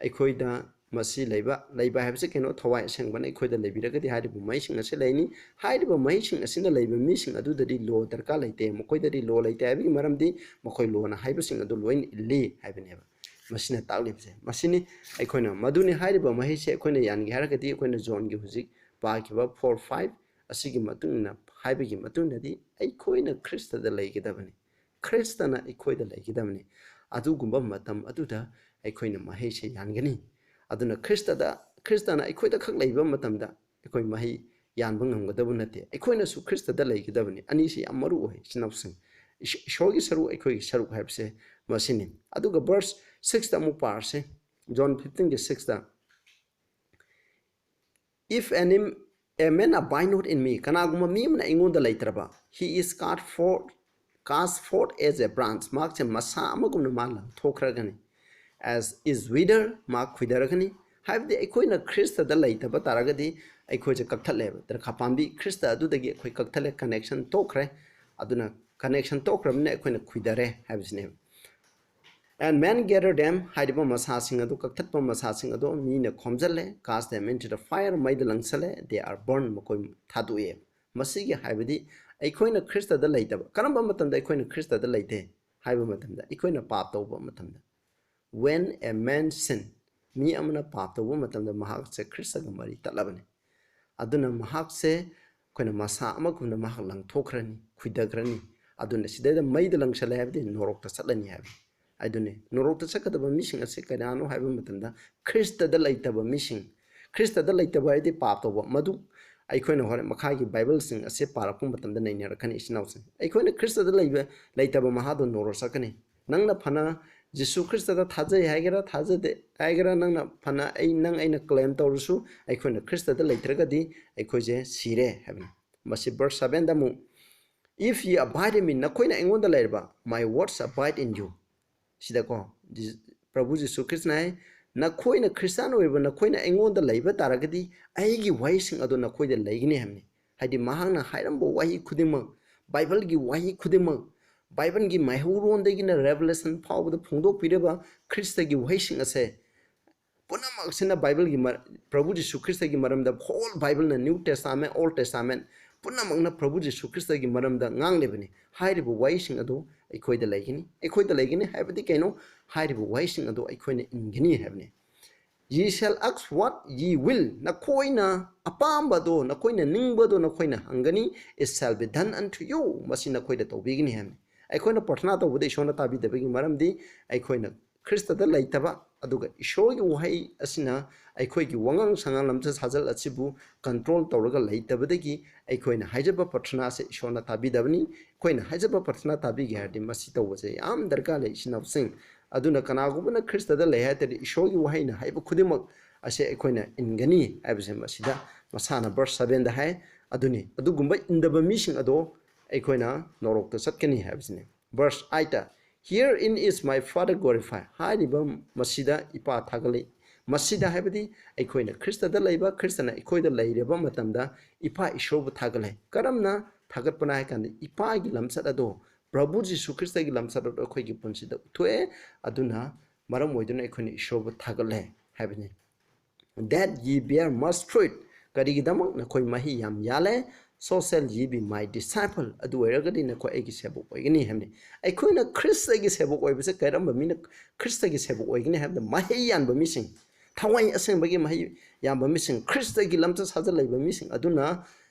ꯑꯩꯈꯣꯏꯗ ꯃꯁꯤ ꯂꯩꯕ, ꯂꯩꯕ ꯍꯥꯏꯕꯁꯤ ꯀꯩꯅꯣ? ꯊꯋꯥꯏ ꯑꯁꯦꯡꯕꯅ ꯑꯩꯈꯣꯏꯗ ꯂꯩꯕꯤꯔꯒꯗꯤ ꯍꯥꯏꯔꯤꯕ ꯃꯍꯩꯁꯤꯡ ꯑꯁꯤ ꯂꯩꯅꯤ꯫ ꯍꯥꯏꯔꯤꯕ ꯃꯍꯩꯁꯤꯡ ꯑꯁꯤꯅ ꯂꯩꯕ ꯃꯤꯁꯤꯡ ꯑꯗꯨꯗꯗꯤ ꯂꯣ ꯗꯔꯀꯥꯔ ꯂꯩꯇꯦ꯫ ꯃꯈꯣꯏꯗꯗꯤ ꯂꯣ ꯂꯩꯇꯦ ꯍꯥꯏꯕꯒꯤ ꯃꯔꯝꯗꯤ ꯃꯈꯣꯏ ꯂꯣꯅ ꯍꯥꯏꯕꯁꯤꯡ ꯑꯗꯨ ꯂꯣꯏꯅ ꯏꯜꯂꯤ ꯍꯥꯏꯕꯅꯦꯕ꯫ ꯃꯁꯤꯅ ꯇꯥꯛꯂꯤꯕꯁꯦ ꯃꯁꯤꯅꯤ꯫ ꯑꯩꯈꯣꯏꯅ ꯃꯗꯨꯅꯤ ꯍꯥꯏꯔꯤꯕ ꯃꯍꯩꯁꯦ ꯑꯩꯈꯣꯏꯅ ꯌꯥꯟꯒꯦ ꯍꯥꯏꯔꯒꯗꯤ, ꯑꯩꯈꯣꯏꯅ ꯖꯣꯟꯒꯤ ꯍꯧꯖꯤꯛ ꯄꯥꯈꯤꯕ ꯐꯣꯔ ꯐꯥꯏꯚ ꯑꯁꯤꯒꯤ ꯃꯇꯨꯡ ꯏꯟꯅ ꯍꯥꯏꯕꯒꯤ ꯃꯇꯨꯡꯗꯗꯤ ꯑꯩꯈꯣꯏꯅ ꯈ꯭ꯔꯤꯁꯇꯗ ꯂꯩꯒꯗꯕꯅꯤ꯫ ꯈ꯭ꯔꯤꯁꯇꯅ ꯑꯩꯈꯣꯏꯗ ꯂꯩꯒꯗꯕꯅꯤ꯫ ꯑꯗꯨꯒꯨꯝꯕ ꯃꯇꯝ ꯑꯗꯨꯗ ꯑꯩꯈꯣꯏꯅ ꯃꯍꯩꯁꯦ ꯌꯥꯟꯒꯅꯤ꯫ ꯑꯗꯨꯅ ꯈ꯭ꯔꯤꯁꯇꯗ, ꯈ꯭ꯔꯤꯁꯇꯅ ꯑꯩꯈꯣꯏꯗ ꯈꯛ ꯂꯩꯕ ꯃꯇꯝꯗ ꯑꯩꯈꯣꯏ ꯃꯍꯩ ꯌꯥꯟꯕ ꯉꯝꯒꯗꯕ ꯅꯠꯇꯦ꯫ ꯑꯩꯈꯣꯏꯅꯁꯨ ꯈ꯭ꯔꯤꯁꯇꯗ ꯂꯩꯒꯗꯕꯅꯤ꯫ ꯑꯅꯤꯁꯤ ꯌꯥꯝ ꯃꯔꯨ ꯑꯣꯏ, ꯏꯆꯤꯟ ꯏꯅꯥꯎꯁꯤꯡ꯫ ꯏꯁ-, ꯏꯁꯣꯔꯒꯤ ꯁꯔꯨꯛ, ꯑꯩꯈꯣꯏꯒꯤ ꯁꯔꯨꯛ ꯍꯥꯏꯕꯁꯦ ꯃꯁꯤꯅꯤ꯫ ꯑꯗꯨꯒ ꯚꯔꯁ ꯁꯤꯛꯁꯇ ꯑꯃꯨꯛ ꯄꯥꯔꯁꯦ, ꯖꯣꯟ ꯐꯤꯐꯇꯤꯟꯒꯤ ꯁꯤꯛꯁꯇ, "If any, a man abide not in me," ꯀꯅꯥꯒꯨꯝꯕ ꯃꯤ ꯑꯃꯅ ꯑꯩꯉꯣꯟꯗ ꯂꯩꯇ꯭ꯔꯕ, "He is cast forth, cast forth as a branch," ꯃꯍꯥꯛꯁꯦ ꯃꯁꯥ ꯑꯃꯒꯨꯝꯅ ꯃꯥ ꯂꯪꯊꯣꯛꯈ꯭ꯔꯒꯅꯤ꯫ "As is withered," ꯃꯥ ꯈꯨꯏꯗꯔꯒꯅꯤ꯫ ꯍꯥꯏꯕꯗꯤ ꯑꯩꯈꯣꯏꯅ ꯈ꯭ꯔꯤꯁꯇꯗ ꯂꯩꯇꯕ ꯇꯥꯔꯒꯗꯤ ꯑꯩꯈꯣꯏꯁꯦ ꯀꯛꯊꯠꯂꯦꯕ꯫ ꯗ꯭ꯔꯈꯥ ꯄꯥꯝꯕꯤ ꯈ꯭ꯔꯤꯁꯇ ꯑꯗꯨꯗꯒꯤ ꯑꯩꯈꯣꯏ ꯀꯛꯊꯠꯂꯦ, ꯀꯅꯦꯛꯁꯟ ꯇꯣꯛꯈ꯭ꯔꯦ꯫ ꯑꯗꯨꯅ ꯀꯅꯦꯛꯁꯟ ꯇꯣꯛꯈ꯭ꯔꯕꯅꯤꯅ ꯑꯩꯈꯣꯏꯅ ꯈꯨꯏꯗꯔꯦ ꯍꯥꯏꯕꯁꯤꯅꯦꯕ꯫ "And men gather them," ꯍꯥꯏꯔꯤꯕ ꯃꯁꯥꯁꯤꯡ ꯑꯗꯨ, ꯀꯛꯊꯠꯄ ꯃꯁꯥꯁꯤꯡ ꯑꯗꯨ ꯃꯤꯅ ꯈꯣꯝꯖꯤꯜꯂꯦ, "cast them into the fire," ꯃꯩꯗ ꯂꯪꯁꯜꯂꯦ, "they are burned," ꯃꯈꯣꯏ ꯊꯥꯗꯣꯛꯑꯦ꯫ ꯃꯁꯤꯒꯤ ꯍꯥꯏꯕꯗꯤ ꯑꯩꯈꯣꯏꯅ ꯈ꯭ꯔꯤꯁꯇꯗ ꯂꯩꯇꯕ, ꯀꯔꯝꯕ ꯃꯇꯝꯗ ꯑꯩꯈꯣꯏꯅ ꯈ꯭ꯔꯤꯁꯇꯗ ꯂꯩꯇꯦ ꯍꯥꯏꯕ ꯃꯇꯝꯗ, ꯑꯩꯈꯣꯏꯅ ꯄꯥꯞ ꯇꯧꯕ ꯃꯇꯝꯗ, "When a man sin," ꯃꯤ ꯑꯃꯅ ꯄꯥꯞ ꯇꯧꯕ ꯃꯇꯝꯗ ꯃꯍꯥꯛꯁꯦ ꯈ꯭ꯔꯤꯁꯇꯒ ꯃꯔꯤ ꯇꯠꯂꯕꯅꯤ꯫ ꯑꯗꯨꯅ ꯃꯍꯥꯛꯁꯦ ꯑꯩꯈꯣꯏꯅ ꯃꯁꯥ ꯑꯃꯒꯨꯝꯅ ꯃꯍꯥꯛ ꯂꯪꯊꯣꯛꯈ꯭ꯔꯅꯤ, ꯈꯨꯏꯗꯈ꯭ꯔꯅꯤ꯫ ꯑꯗꯨꯅ ꯁꯤꯗꯩꯗ ꯃꯩꯗ ꯂꯪꯁꯜꯂꯦ ꯍꯥꯏꯕꯗꯤ ꯅꯣꯔꯣꯛꯇ ꯆꯠꯂꯅꯤ ꯍꯥꯏꯕꯅꯤ꯫ ꯑꯗꯨꯅꯤ, ꯅꯣꯔꯣꯛꯇ ꯆꯠꯀꯗꯕ ꯃꯤꯁꯤꯡ ꯑꯁꯤ ꯀꯅꯥꯅꯣ ꯍꯥꯏꯕ ꯃꯇꯝꯗ, ꯈ꯭ꯔꯤꯁꯇꯗ ꯂꯩꯇꯕ ꯃꯤꯁꯤꯡ꯫ ꯈ꯭ꯔꯤꯁꯇꯗ ꯂꯩꯇꯕ ꯍꯥꯏꯗꯤ ꯄꯥꯞ ꯇꯧꯕ꯫ ꯃꯗꯨ ꯑꯩꯈꯣꯏꯅ ꯍꯣꯔꯦꯟ ꯃꯈꯥꯒꯤ ꯕꯥꯏꯕꯜꯁꯤꯡ ꯑꯁꯤ ꯄꯥꯔꯛꯄ ꯃꯇꯝꯗ ꯅꯩꯅꯔꯛꯀꯅꯤ, ꯏꯆꯤꯟ ꯏꯅꯥꯎꯁꯤꯡ꯫ ꯑꯩꯈꯣꯏꯅ ꯈ꯭ꯔꯤꯁꯇꯗ ꯂꯩꯕ, ꯂꯩꯇꯕ ꯃꯍꯥꯗꯣ ꯅꯣꯔꯣꯛ ꯆꯠꯀꯅꯤ꯫ ꯅꯪꯅ ꯐꯅ ꯖꯤꯁꯨ ꯈ꯭ꯔꯤꯁꯇꯗ ꯊꯥꯖꯩ ꯍꯥꯏꯒꯦꯔꯥ ꯊꯥꯖꯗꯦ ꯍꯥꯏꯒꯦꯔꯥ, ꯅꯪꯅ ꯐꯅ ꯑꯩ, ꯅꯪ ꯑꯩꯅ claim ꯇꯧꯔꯁꯨ, ꯑꯩꯈꯣꯏꯅ ꯈ꯭ꯔꯤꯁꯇꯗ ꯂꯩꯇ꯭ꯔꯒꯗꯤ ꯑꯩꯈꯣꯏꯁꯦ ꯁꯤꯔꯦ ꯍꯥꯏꯕꯅꯤ꯫ ꯃꯁꯤ verse sevenꯗ ꯑꯃꯨꯛ, "If ye abide in me", ꯅꯈꯣꯏꯅ ꯑꯩꯉꯣꯟꯗ ꯂꯩꯔꯕ, "my words abide in you", ꯁꯤꯗꯀꯣ, ꯖꯤ-, ꯄ꯭ꯔꯚꯨ ꯖꯤꯁꯨ ꯈ꯭ꯔꯤꯁꯅ ꯍꯥꯏ, "ꯅꯈꯣꯏꯅ ꯈ꯭ꯔꯤꯁꯇꯥꯟ ꯑꯣꯏꯔꯤꯕ, ꯅꯈꯣꯏꯅ ꯑꯩꯉꯣꯟꯗ ꯂꯩꯕ ꯇꯥꯔꯒꯗꯤ, ꯑꯩꯒꯤ ꯋꯥꯍꯩꯁꯤꯡ ꯑꯗꯨ ꯅꯈꯣꯏꯗ ꯂꯩꯒꯅꯤ" ꯍꯥꯏꯕꯅꯤ꯫ ꯍꯥꯏꯗꯤ ꯃꯍꯥꯛꯅ ꯍꯥꯏꯔꯝꯕ ꯋꯥꯍꯩ ꯈꯨꯗꯤꯡꯃꯛ, ꯕꯥꯏꯕꯜꯒꯤ ꯋꯥꯍꯩ ꯈꯨꯗꯤꯡꯃꯛ, ꯕꯥꯏꯕꯜꯒꯤ ꯃꯩꯍꯧꯔꯣꯟꯗꯒꯤꯅ Revelation ꯐꯥꯎꯕꯗ ꯐꯣꯡꯗꯣꯛꯄꯤꯔꯕ ꯈ꯭ꯔꯤꯁꯇꯒꯤ ꯋꯥꯍꯩꯁꯤꯡ ꯑꯁꯦ ꯄꯨꯝꯅꯃꯛꯁꯤꯅ ꯕꯥꯏꯕꯜꯒꯤ ꯃ-, ꯄ꯭ꯔꯚꯨ ꯖꯤꯁꯨ ꯈ꯭ꯔꯤꯁꯇꯒꯤ ꯃꯔꯝꯗ, whole ꯕꯥꯏꯕꯜꯅ, New Testament, Old Testament, ꯄꯨꯝꯅꯃꯛꯅ ꯄ꯭ꯔꯚꯨ ꯖꯤꯁꯨ ꯈ꯭ꯔꯤꯁꯇꯒꯤ ꯃꯔꯝꯗ ꯉꯥꯡꯂꯤꯕꯅꯤ꯫ ꯍꯥꯏꯔꯤꯕ ꯋꯥꯍꯩꯁꯤꯡ ꯑꯗꯨ ꯑꯩꯈꯣꯏꯗ ꯂꯩꯒꯅꯤ꯫ ꯑꯩꯈꯣꯏꯗ ꯂꯩꯒꯅꯤ ꯍꯥꯏꯕꯗꯤ ꯀꯩꯅꯣ? ꯍꯥꯏꯔꯤꯕ ꯋꯥꯍꯩꯁꯤꯡ ꯑꯗꯨ ꯑꯩꯈꯣꯏꯅ ꯏꯟꯒꯅꯤ ꯍꯥꯏꯕꯅꯤ꯫ "Ye shall ask what ye will", ꯅꯈꯣꯏꯅ ꯑꯄꯥꯝꯕꯗꯣ, ꯅꯈꯣꯏꯅ ꯅꯤꯡꯕꯗꯣ ꯅꯈꯣꯏꯅ ꯍꯪꯒꯅꯤ, "it shall be done unto you", ꯃꯁꯤ ꯅꯈꯣꯏꯗ ꯇꯧꯕꯤꯒꯅꯤ ꯍꯥꯏꯕꯅꯤ꯫ ꯑꯩꯈꯣꯏꯅ ꯄ꯭ꯔꯊꯅꯥ ꯇꯧꯕꯗ ꯏꯁꯣꯔꯅ ꯇꯥꯕꯤꯗꯕꯒꯤ ꯃꯔꯝꯗꯤ ꯑꯩꯈꯣꯏꯅ ꯈ꯭ꯔꯤꯁꯇꯗ ꯂꯩꯇꯕ, ꯑꯗꯨꯒ ꯏꯁꯣꯔꯒꯤ ꯋꯥꯍꯩ ꯑꯁꯤꯅ ꯑꯩꯈꯣꯏꯒꯤ ꯋꯥꯉꯥꯡ ꯁꯉꯥꯡ, ꯂꯝꯆꯠ ꯁꯥꯖꯠ ꯑꯁꯤꯕꯨ control ꯇꯧꯔꯒ ꯂꯩꯇꯕꯗꯒꯤ ꯑꯩꯈꯣꯏꯅ ꯍꯥꯏꯖꯕ ꯄ꯭ꯔꯊꯅꯥ ꯑꯁꯤ ꯏꯁꯣꯔꯅ ꯇꯥꯕꯤꯗꯕꯅꯤ꯫ ꯑꯩꯈꯣꯏꯅ ꯍꯥꯏꯖꯕ ꯄ꯭ꯔꯊꯅꯥ ꯇꯥꯕꯤꯒꯦ ꯍꯥꯏꯔꯗꯤ ꯃꯁꯤ ꯇꯧꯕꯁꯦ ꯌꯥꯝ ꯗꯔꯀꯥꯔ ꯂꯩ, ꯏꯆꯤꯟ ꯏꯅꯥꯎꯁꯤꯡ꯫ ꯑꯗꯨꯅ ꯀꯅꯥꯒꯨꯝꯕꯅ ꯈ꯭ꯔꯤꯁꯇꯗ ꯂꯩ ꯍꯥꯏ ꯇꯥꯔꯗꯤ ꯏꯁꯣꯔꯒꯤ ꯋꯥꯍꯩꯅ ꯍꯥꯏꯕ ꯈꯨꯗꯤꯡꯃꯛ ꯑꯁꯦ ꯑꯩꯈꯣꯏꯅ ꯏꯟꯒꯅꯤ ꯍꯥꯏꯕꯁꯦ ꯃꯁꯤꯗ ꯃꯁꯥꯅ verse sevenꯗ ꯍꯥꯏ꯫ ꯑꯗꯨꯅꯤ, ꯑꯗꯨꯒꯨꯝꯕ ꯏꯟꯗꯕ ꯃꯤꯁꯤꯡ ꯑꯗꯣ ꯑꯩꯈꯣꯏꯅ ꯅꯣꯔꯣꯛꯇ ꯆꯠꯀꯅꯤ ꯍꯥꯏꯕꯁꯤꯅꯤ꯫ Verse eightꯇ, "Herein is my Father glorified", ꯍꯥꯏꯔꯤꯕ ꯃꯁꯤꯗ ꯏꯄꯥ ꯊꯥꯒꯠꯂꯤ꯫ ꯃꯁꯤꯗ ꯍꯥꯏꯕꯗꯤ ꯑꯩꯈꯣꯏꯅ ꯈ꯭ꯔꯤꯁꯇꯗ ꯂꯩꯕ, ꯈ꯭ꯔꯤꯁꯇꯅ ꯑꯩꯈꯣꯏꯗ ꯂꯩꯔꯕ ꯃꯇꯝꯗ ꯏꯄꯥ ꯏꯁꯣꯔꯕꯨ ꯊꯥꯒꯠꯂꯦ꯫ ꯀꯔꯝꯅ ꯊꯥꯒꯠꯄꯅ ꯍꯥꯏ ꯀꯥꯟꯗ, ꯏꯄꯥꯒꯤ ꯂꯝꯆꯠ ꯑꯗꯣ, ꯄ꯭ꯔꯚꯨ ꯖꯤꯁꯨ ꯈ꯭ꯔꯤꯁꯇꯒꯤ ꯂꯝꯆꯠ ꯑꯗꯣ ꯑꯩꯈꯣꯏꯒꯤ ꯄꯨꯟꯁꯤꯗ ꯎꯠꯊꯣꯛꯑꯦ꯫ ꯑꯗꯨꯅ ꯃꯔꯝ ꯑꯣꯏꯗꯨꯅ ꯑꯩꯈꯣꯏꯅ ꯏꯁꯣꯔꯕꯨ ꯊꯥꯒꯠꯂꯦ ꯍꯥꯏꯕꯅꯤ꯫ "That ye bear much fruit", ꯀꯔꯤꯒꯤꯗꯃꯛ? "ꯅꯈꯣꯏ ꯃꯍꯩ ꯌꯥꯝ ꯌꯥꯜꯂꯦ꯫ "So shall ye be my disciple", ꯑꯗꯨ ꯑꯣꯏꯔꯒꯗꯤ ꯅꯈꯣꯏ ꯑꯩꯒꯤ ꯁꯦꯕꯣꯛ ꯑꯣꯏꯒꯅꯤ ꯍꯥꯏꯕꯅꯤ꯫ ꯑꯩꯈꯣꯏꯅ ꯈ꯭ꯔꯤꯁꯇꯒꯤ ꯁꯦꯕꯣꯛ ꯑꯣꯏꯕꯁꯦ ꯀꯔꯝꯕ ꯃꯤꯅ ꯈ꯭ꯔꯤꯁꯇꯒꯤ ꯁꯦꯕꯣꯛ ꯑꯣꯏꯒꯅꯤ ꯍꯥꯏꯕꯗ, ꯃꯍꯩ ꯌꯥꯟꯕ ꯃꯤꯁꯤꯡ, ꯊꯋꯥꯏ ꯑꯁꯦꯡꯕꯒꯤ ꯃꯍꯩ ꯌꯥꯟꯕ ꯃꯤꯁꯤꯡ, ꯈ꯭ꯔꯤꯁꯇꯒꯤ ꯂꯝꯆꯠ ꯁꯥꯖꯠ ꯂꯩꯕ ꯃꯤꯁꯤꯡ ꯑꯗꯨꯅ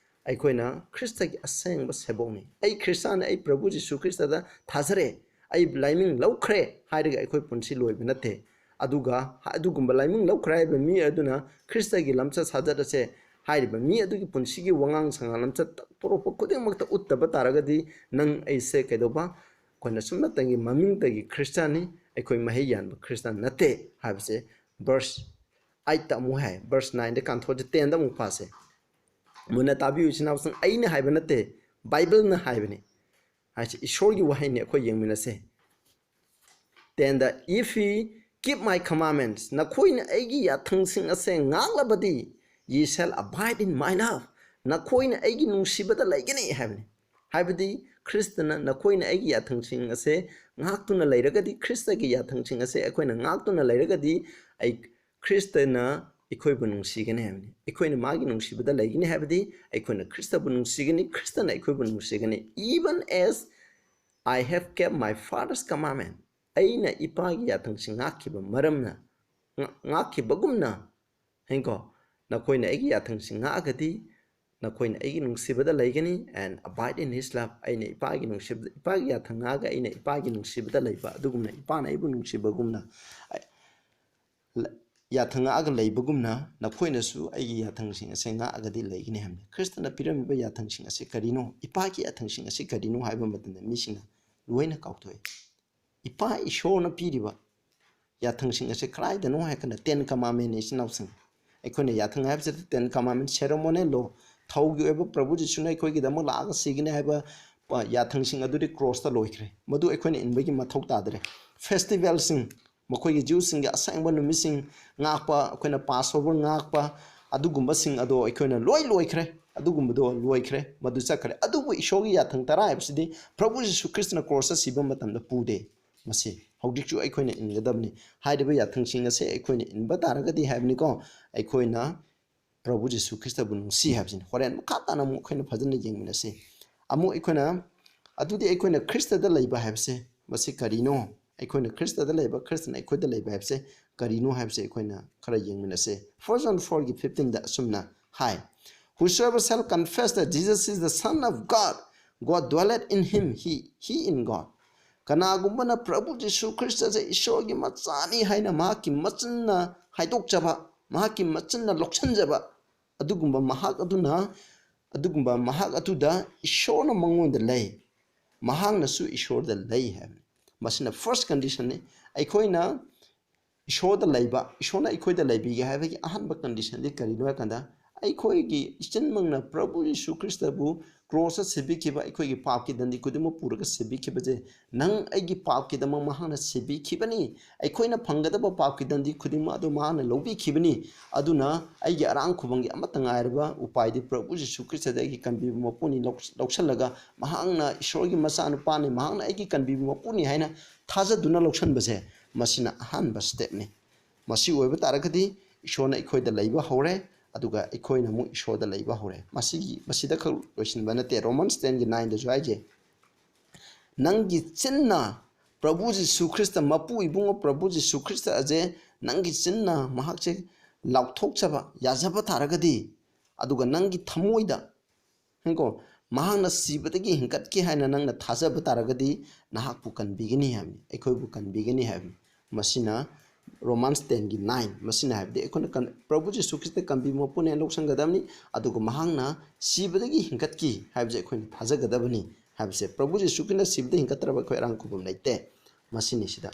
ꯑꯩꯈꯣꯏꯅ ꯈ꯭ꯔꯤꯁꯇꯒꯤ ꯑꯁꯦꯡꯕ ꯁꯦꯕꯣꯛꯅꯤ꯫ "ꯑꯩ ꯈ꯭ꯔꯤꯁꯇꯥꯟꯅꯤ, ꯑꯩ ꯄ꯭ꯔꯚꯨ ꯖꯤꯁꯨ ꯈ꯭ꯔꯤꯁꯇꯗ ꯊꯥꯖꯔꯦ, ꯑꯩ ꯂꯥꯏꯃꯤꯡ ꯂꯧꯈ꯭ꯔꯦ" ꯍꯥꯏꯔꯒ ꯑꯩꯈꯣꯏ ꯄꯨꯟꯁꯤ ꯂꯣꯏꯕ ꯅꯠꯇꯦ꯫ ꯑꯗꯨꯒ ꯑꯗꯨꯒꯨꯝꯕ ꯂꯥꯏꯃꯤꯡ ꯂꯧꯈ꯭ꯔꯦ ꯍꯥꯏꯕ ꯃꯤ ꯑꯗꯨꯅ ꯈ꯭ꯔꯤꯁꯇꯒꯤ ꯂꯝꯆꯠ ꯁꯥꯖꯠ ꯑꯁꯦ ꯍꯥꯏꯔꯤꯕ ꯃꯤ ꯑꯗꯨꯒꯤ ꯄꯨꯟꯁꯤꯒꯤ ꯋꯥꯉꯥꯡ ꯁꯉꯥꯡ, ꯂꯝꯆꯠ ꯄꯣꯔꯛꯄ ꯈꯨꯗꯤꯡꯃꯛꯇ ꯎꯠꯇꯕ ꯇꯥꯔꯒꯗꯤ ꯅꯪ ꯑꯩꯁꯦ ꯀꯩꯗꯧꯕ? ꯑꯩꯈꯣꯏꯅ ꯁꯨꯞꯅꯇꯪꯒꯤ ꯃꯃꯤꯡꯇꯒꯤ ꯈ꯭ꯔꯤꯁꯇꯥꯟꯅꯤ, ꯑꯩꯈꯣꯏ ꯃꯍꯩ ꯌꯥꯟꯕ ꯈ꯭ꯔꯤꯁꯇꯥꯟ ꯅꯠꯇꯦ ꯍꯥꯏꯕꯁꯦ verse eightꯇ ꯑꯃꯨꯛ ꯍꯥꯏ, verse nineꯗ ꯀꯥꯟꯊꯣꯛꯑꯁꯦ, tenꯗ ꯑꯃꯨꯛ ꯄꯥꯁꯦ꯫ ꯃꯨꯟꯅ ꯇꯥꯕꯤꯌꯨ, ꯏꯆꯤꯟ ꯏꯅꯥꯎꯁꯤꯡ, ꯑꯩꯅ ꯍꯥꯏꯕ ꯅꯠꯇꯦ, ꯕꯥꯏꯕꯜꯅ ꯍꯥꯏꯕꯅꯤ ꯍꯥꯏꯁꯦ, ꯏꯁꯣꯔꯒꯤ ꯋꯥꯍꯩꯅꯤ꯫ ꯑꯩꯈꯣꯏ ꯌꯦꯡꯃꯤꯟꯅꯁꯦ꯫ Tenꯗ, "If he keep my commandments, ꯅꯈꯣꯏꯅ ꯑꯩꯒꯤ ꯌꯥꯊꯪꯁꯤꯡ ꯑꯁꯦ ꯉꯥꯛꯂꯕꯗꯤ, ye shall abide in my love, ꯅꯈꯣꯏꯅ ꯑꯩꯒꯤ ꯅꯨꯡꯁꯤꯕꯗ ꯂꯩꯒꯅꯤ" ꯍꯥꯏꯕꯅꯤ꯫ ꯍꯥꯏꯕꯗꯤ ꯈ꯭ꯔꯤꯁꯇꯅ, ꯅꯈꯣꯏꯅ ꯑꯩꯒꯤ ꯌꯥꯊꯪꯁꯤꯡ ꯑꯁꯦ ꯉꯥꯛꯇꯨꯅ ꯂꯩꯔꯒꯗꯤ, ꯈ꯭ꯔꯤꯁꯇꯒꯤ ꯌꯥꯊꯪꯁꯤꯡ ꯑꯁꯦ ꯑꯩꯈꯣꯏꯅ ꯉꯥꯛꯇꯨꯅ ꯂꯩꯔꯒꯗꯤ, ꯑꯩ, ꯈ꯭ꯔꯤꯁꯇꯅ ꯑꯩꯈꯣꯏꯕꯨ ꯅꯨꯡꯁꯤꯒꯅꯤ ꯍꯥꯏꯕꯅꯤ꯫ ꯑꯩꯈꯣꯏꯅ ꯃꯥꯒꯤ ꯅꯨꯡꯁꯤꯕꯗ ꯂꯩꯒꯅꯤ ꯍꯥꯏꯕꯗꯤ ꯑꯩꯈꯣꯏꯅ ꯈ꯭ꯔꯤꯁꯇꯕꯨ ꯅꯨꯡꯁꯤꯒꯅꯤ, ꯈ꯭ꯔꯤꯁꯇꯅ ꯑꯩꯈꯣꯏꯕꯨ ꯅꯨꯡꯁꯤꯒꯅꯤ꯫ "Even as I have kept my father's commandment, ꯑꯩꯅ ꯏꯄꯥꯒꯤ ꯌꯥꯊꯪꯁꯤꯡ ꯉꯥꯛꯈꯤꯕ ꯃꯔꯝꯅ, ꯉ-, ꯉꯥꯛꯈꯤꯕꯒꯨꯝꯅ," ꯍꯦꯡꯀꯣ, "ꯅꯈꯣꯏꯅ ꯑꯩꯒꯤ ꯌꯥꯊꯪꯁꯤꯡ ꯉꯥꯛꯑꯒꯗꯤ, ꯅꯈꯣꯏꯅ ꯑꯩꯒꯤ ꯅꯨꯡꯁꯤꯕꯗ ꯂꯩꯒꯅꯤ, and abide in his love, ꯑꯩꯅ ꯏꯄꯥꯒꯤ ꯅꯨꯡꯁꯤꯕꯗ, ꯏꯄꯥꯒꯤ ꯌꯥꯊꯪ ꯉꯥꯛꯑꯒ ꯑꯩꯅ ꯏꯄꯥꯒꯤ ꯅꯨꯡꯁꯤꯕꯗ ꯂꯩꯕ ꯑꯗꯨꯒꯨꯝꯅ, ꯏꯄꯥꯅ ꯑꯩꯕꯨ ꯅꯨꯡꯁꯤꯕꯒꯨꯝꯅ, ꯑ, ꯂ-, ꯌꯥꯊꯪ ꯉꯥꯛꯑꯒ ꯂꯩꯕꯒꯨꯝꯅ, ꯅꯈꯣꯏꯅꯁꯨ ꯑꯩꯒꯤ ꯌꯥꯊꯪꯁꯤꯡ ꯑꯁꯦ ꯉꯥꯛꯑꯒꯗꯤ ꯂꯩꯒꯅꯤ" ꯍꯥꯏꯕꯅꯤ꯫ ꯈ꯭ꯔꯤꯁꯇꯅ ꯄꯤꯔꯝꯃꯤꯕ ꯌꯥꯊꯪꯁꯤꯡ ꯑꯁꯤ ꯀꯔꯤꯅꯣ? ꯏꯄꯥꯒꯤ ꯌꯥꯊꯪꯁꯤꯡ ꯑꯁꯤ ꯀꯔꯤꯅꯣ ꯍꯥꯏꯕ ꯃꯇꯝꯗ ꯃꯤꯁꯤꯡꯅ ꯂꯣꯏꯅ ꯀꯥꯎꯊꯣꯛꯏ꯫ ꯏꯄꯥ ꯏꯁꯣꯔꯅ ꯄꯤꯔꯤꯕ ꯌꯥꯊꯪꯁꯤꯡ ꯑꯁꯦ ꯀꯗꯥꯏꯗꯅꯣ ꯍꯥꯏꯔꯀꯥꯟꯗ Ten Commandment, ꯏꯆꯤꯟ ꯏꯅꯥꯎꯁꯤꯡ꯫ ꯑꯩꯈꯣꯏꯅ ꯌꯥꯊꯪ ꯍꯥꯏꯕꯁꯤꯗ Ten Commandment, ceremonial law, ꯊꯧꯒꯤ ꯑꯣꯏꯕ ꯄ꯭ꯔꯚꯨ ꯖꯤꯁꯨꯅ ꯑꯩꯈꯣꯏꯒꯤꯗꯃꯛ ꯂꯥꯛꯑꯒ ꯁꯤꯒꯅꯤ ꯍꯥꯏꯕ, ꯑ, ꯌꯥꯊꯪꯁꯤꯡ ꯑꯗꯨꯗꯤ ꯀ꯭ꯔꯣꯁꯇ ꯂꯣꯏꯈ꯭ꯔꯦ꯫ ꯃꯗꯨ ꯑꯩꯈꯣꯏꯅ ꯏꯟꯕꯒꯤ ꯃꯊꯧ ꯇꯥꯗ꯭ꯔꯦ꯫ ꯐꯦꯁꯇꯤꯚꯦꯜꯁꯤꯡ, ꯃꯈꯣꯏꯒꯤ ꯖ꯭ꯌꯨꯁꯁꯤꯡꯒꯤ ꯑꯁꯦꯡꯕ ꯅꯨꯃꯤꯠꯁꯤꯡ ꯉꯥꯛꯄ, ꯑꯩꯈꯣꯏꯅ ꯄꯥꯁꯑꯣꯚꯔ ꯉꯥꯛꯄ, ꯑꯗꯨꯒꯨꯝꯕꯁꯤꯡ ꯑꯗꯣ ꯑꯩꯈꯣꯏꯅ ꯂꯣꯏ ꯂꯣꯏꯈ꯭ꯔꯦ꯫ ꯑꯗꯨꯒꯨꯝꯕꯗꯣ ꯂꯣꯏꯈ꯭ꯔꯦ, ꯃꯗꯨ ꯆꯠꯈ꯭ꯔꯦ꯫ ꯑꯗꯨꯕꯨ ꯏꯁꯣꯔꯒꯤ ꯌꯥꯊꯪ ꯇꯔꯥ ꯍꯥꯏꯕꯁꯤꯗꯤ ꯄ꯭ꯔꯚꯨ ꯖꯤꯁꯨ ꯈ꯭ꯔꯤꯁꯇꯅ ꯀ꯭ꯔꯣꯁꯇ ꯁꯤꯕ ꯃꯇꯝꯗ ꯄꯨꯗꯦ꯫ ꯃꯁꯤ ꯍꯧꯖꯤꯛꯁꯨ ꯑꯩꯈꯣꯏꯅ ꯏꯟꯒꯗꯕꯅꯤ꯫ ꯍꯥꯏꯔꯤꯕ ꯌꯥꯊꯪꯁꯤꯡ ꯑꯁꯦ ꯑꯩꯈꯣꯏꯅ ꯏꯟꯕ ꯇꯥꯔꯒꯗꯤ ꯍꯥꯏꯕꯅꯤꯀꯣ, ꯑꯩꯈꯣꯏꯅ ꯄ꯭ꯔꯚꯨ ꯖꯤꯁꯨ ꯈ꯭ꯔꯤꯁꯇꯕꯨ ꯅꯨꯡꯁꯤ ꯍꯥꯏꯕꯁꯤꯅꯤ꯫ ꯍꯣꯔꯦꯟ ꯃꯈꯥ ꯇꯥꯅ ꯑꯃꯨꯛ ꯑꯩꯈꯣꯏꯅ ꯐꯖꯅ ꯌꯦꯡꯃꯤꯟꯅꯁꯤ꯫ ꯑꯃꯨꯛ ꯑꯩꯈꯣꯏꯅ, ꯑꯗꯨꯗꯤ ꯑꯩꯈꯣꯏꯅ ꯈ꯭ꯔꯤꯁꯇꯗ ꯂꯩꯕ ꯍꯥꯏꯕꯁꯦ ꯃꯁꯤ ꯀꯔꯤꯅꯣ? ꯑꯩꯈꯣꯏꯅ ꯈ꯭ꯔꯤꯁꯇꯗ ꯂꯩꯕ, ꯈ꯭ꯔꯤꯁꯇꯅ ꯑꯩꯈꯣꯏꯗ ꯂꯩꯕ ꯍꯥꯏꯕꯁꯦ ꯀꯔꯤꯅꯣ ꯍꯥꯏꯕꯁꯦ ꯑꯩꯈꯣꯏꯅ ꯈꯔ ꯌꯦꯡꯃꯤꯟꯅꯁꯦ꯫ First John fourꯒꯤ fifteenꯗ ꯑꯁꯨꯝꯅ ꯍꯥꯏ, "Whosoever shall confess that Jesus is the Son of God, God dwelleth in him, he, he in God." ꯀꯅꯥꯒꯨꯝꯕꯅ ꯄ꯭ꯔꯚꯨ ꯖꯤꯁꯨ ꯈ꯭ꯔꯤꯁꯇꯁꯦ ꯏꯁꯣꯔꯒꯤ ꯃꯆꯥꯅꯤ ꯍꯥꯏꯅ ꯃꯍꯥꯛꯀꯤ ꯃꯆꯤꯟꯅ ꯍꯥꯏꯗꯣꯛꯆꯕ, ꯃꯍꯥꯛꯀꯤ ꯃꯆꯤꯟꯅ ꯂꯧꯁꯤꯟꯖꯕ, ꯑꯗꯨꯒꯨꯝꯕ ꯃꯍꯥꯛ ꯑꯗꯨꯅ, ꯑꯗꯨꯒꯨꯝꯕ ꯃꯍꯥꯛ ꯑꯗꯨꯗ ꯏꯁꯣꯔꯅ ꯃꯉꯣꯟꯗ ꯂꯩ, ꯃꯍꯥꯛꯅꯁꯨ ꯏꯁꯣꯔꯗ ꯂꯩ ꯍꯥꯏꯕꯅꯤ꯫ ꯃꯁꯤꯅ first conditionꯅꯤ꯫ ꯑꯩꯈꯣꯏꯅ ꯏꯁꯣꯔꯗ ꯂꯩꯕ, ꯏꯁꯣꯔꯅ ꯑꯩꯈꯣꯏꯗ ꯂꯩꯕꯤꯒꯦ ꯍꯥꯏꯕꯒꯤ ꯑꯍꯥꯟꯕ ꯀꯟꯗꯤꯁꯟꯗꯤ ꯀꯔꯤꯅꯣ ꯍꯥꯏ ꯀꯥꯟꯗ, ꯑꯩꯈꯣꯏꯒꯤ ꯏꯆꯤꯟꯃꯛꯅ ꯄ꯭ꯔꯚꯨ ꯌꯤꯁꯨ ꯈ꯭ꯔꯤꯁꯇꯕꯨ ꯀ꯭ꯔꯣꯁꯇ ꯁꯤꯕꯤꯈꯤꯕ, ꯑꯩꯈꯣꯏꯒꯤ ꯄꯥꯞꯀꯤ ꯗꯟꯗꯤ ꯈꯨꯗꯤꯡꯃꯛ ꯄꯨꯔꯒ ꯁꯤꯕꯤꯈꯤꯕꯁꯦ, ꯅꯪ ꯑꯩꯒꯤ ꯄꯥꯞꯀꯤꯗꯃꯛ ꯃꯍꯥꯛꯅ ꯁꯤꯕꯤꯈꯤꯕꯅꯤ꯫ ꯑꯩꯈꯣꯏꯅ ꯐꯪꯒꯗꯕ ꯄꯥꯞꯀꯤ ꯗꯟꯗꯤ ꯈꯨꯗꯤꯡꯃꯛ ꯑꯗꯨ ꯃꯍꯥꯛꯅ ꯂꯧꯕꯤꯈꯤꯕꯅꯤ꯫ ꯑꯗꯨꯅ ꯑꯩꯒꯤ ꯑꯔꯥꯡ ꯈꯨꯕꯝꯒꯤ ꯑꯃꯠꯇ ꯉꯥꯏꯔꯕ ꯎꯄꯥꯏꯗꯤ ꯄ꯭ꯔꯚꯨ ꯌꯤꯁꯨ ꯈ꯭ꯔꯤꯁꯇꯗ ꯑꯩꯒꯤ ꯀꯟꯕꯤꯕ ꯃꯄꯨꯅꯤ, ꯂꯧ-, ꯂꯧꯁꯜꯂꯒ ꯃꯍꯥꯛꯅ ꯏꯁꯣꯔꯒꯤ ꯃꯆꯥꯅꯨꯄꯥꯅꯤ, ꯃꯍꯥꯛꯅ ꯑꯩꯒꯤ ꯀꯟꯕꯤꯕ ꯃꯄꯨꯅꯤ ꯍꯥꯏꯅ ꯊꯥꯖꯗꯨꯅ ꯂꯧꯁꯟꯕꯁꯦ, ꯃꯁꯤꯅ ꯑꯍꯥꯟꯕ ꯁ꯭ꯇꯦꯞꯅꯤ꯫ ꯃꯁꯤ ꯑꯣꯏꯕ ꯇꯥꯔꯒꯗꯤ ꯏꯁꯣꯔꯅ ꯑꯩꯈꯣꯏꯗ ꯂꯩꯕ ꯍꯧꯔꯦ, ꯑꯗꯨꯒ ꯑꯩꯈꯣꯏꯅ ꯑꯃꯨꯛ ꯏꯁꯣꯔꯗ ꯂꯩꯕ ꯍꯧꯔꯦ꯫ ꯃꯁꯤꯒꯤ, ꯃꯁꯤꯗ ꯈꯛ ꯂꯣꯏꯁꯤꯟꯕ ꯅꯠꯇꯦ꯫ ꯔꯣꯃꯟꯁ ꯇꯦꯟꯒꯤ ꯅꯥꯏꯟꯗꯁꯨ ꯍꯥꯏꯖꯩ, "ꯅꯪꯒꯤ ꯆꯤꯟꯅ ꯄ꯭ꯔꯚꯨ ꯖꯤꯁꯨ ꯈ꯭ꯔꯤꯁꯇ, ꯃꯄꯨ ꯏꯕꯨꯡꯉꯣ ꯄ꯭ꯔꯚꯨ ꯖꯤꯁꯨ ꯈ꯭ꯔꯤꯁꯇ ꯑꯁꯦ ꯅꯪꯒꯤ ꯆꯤꯟꯅ ꯃꯍꯥꯛꯁꯦ ꯂꯥꯎꯊꯣꯛꯆꯕ, ꯌꯥꯖꯕ ꯇꯥꯔꯒꯗꯤ, ꯑꯗꯨꯒ ꯅꯪꯒꯤ ꯊꯃꯣꯏꯗ ꯀꯣ, ꯃꯍꯥꯛꯅ ꯁꯤꯕꯗꯒꯤ ꯍꯤꯡꯒꯠꯈꯤ ꯍꯥꯏꯅ ꯅꯪꯅ ꯊꯥꯖꯕ ꯇꯥꯔꯒꯗꯤ ꯅꯍꯥꯛꯄꯨ ꯀꯟꯕꯤꯒꯅꯤ ꯍꯥꯏꯕꯅꯤ, ꯑꯩꯈꯣꯏꯕꯨ ꯀꯟꯕꯤꯒꯅꯤ ꯍꯥꯏꯕꯅꯤ꯫" ꯃꯁꯤꯅ ꯔꯣꯃꯥꯟꯁ ꯇꯦꯟꯒꯤ ꯅꯥꯏꯟ꯫ ꯃꯁꯤꯅ ꯍꯥꯏꯕꯗꯤ ꯑꯩꯈꯣꯏꯅ ꯀꯟ-, ꯄ꯭ꯔꯚꯨ ꯖꯤꯁꯨ ꯈ꯭ꯔꯤꯁꯇ ꯀꯟꯕꯤꯕ ꯃꯄꯨꯅꯦꯅ ꯂꯧꯁꯟꯒꯗꯕꯅꯤ, ꯑꯗꯨꯒ ꯃꯍꯥꯛꯅ ꯁꯤꯕꯗꯒꯤ ꯍꯤꯡꯒꯠꯈꯤ ꯍꯥꯏꯕꯁꯦ ꯑꯩꯈꯣꯏꯅ ꯊꯥꯖꯒꯗꯕꯅꯤ ꯍꯥꯏꯕꯁꯦ꯫ ꯄ꯭ꯔꯚꯨ ꯖꯤꯁꯨ ꯈ꯭ꯔꯤꯁꯇ ꯁꯤꯕꯗ ꯍꯤꯡꯒꯠꯇ꯭ꯔꯕ ꯑꯩꯈꯣꯏ ꯑꯔꯥꯡ ꯈꯨꯕꯝ ꯂꯩꯇꯦ꯫ ꯃꯁꯤꯅꯤ ꯁꯤꯗ꯫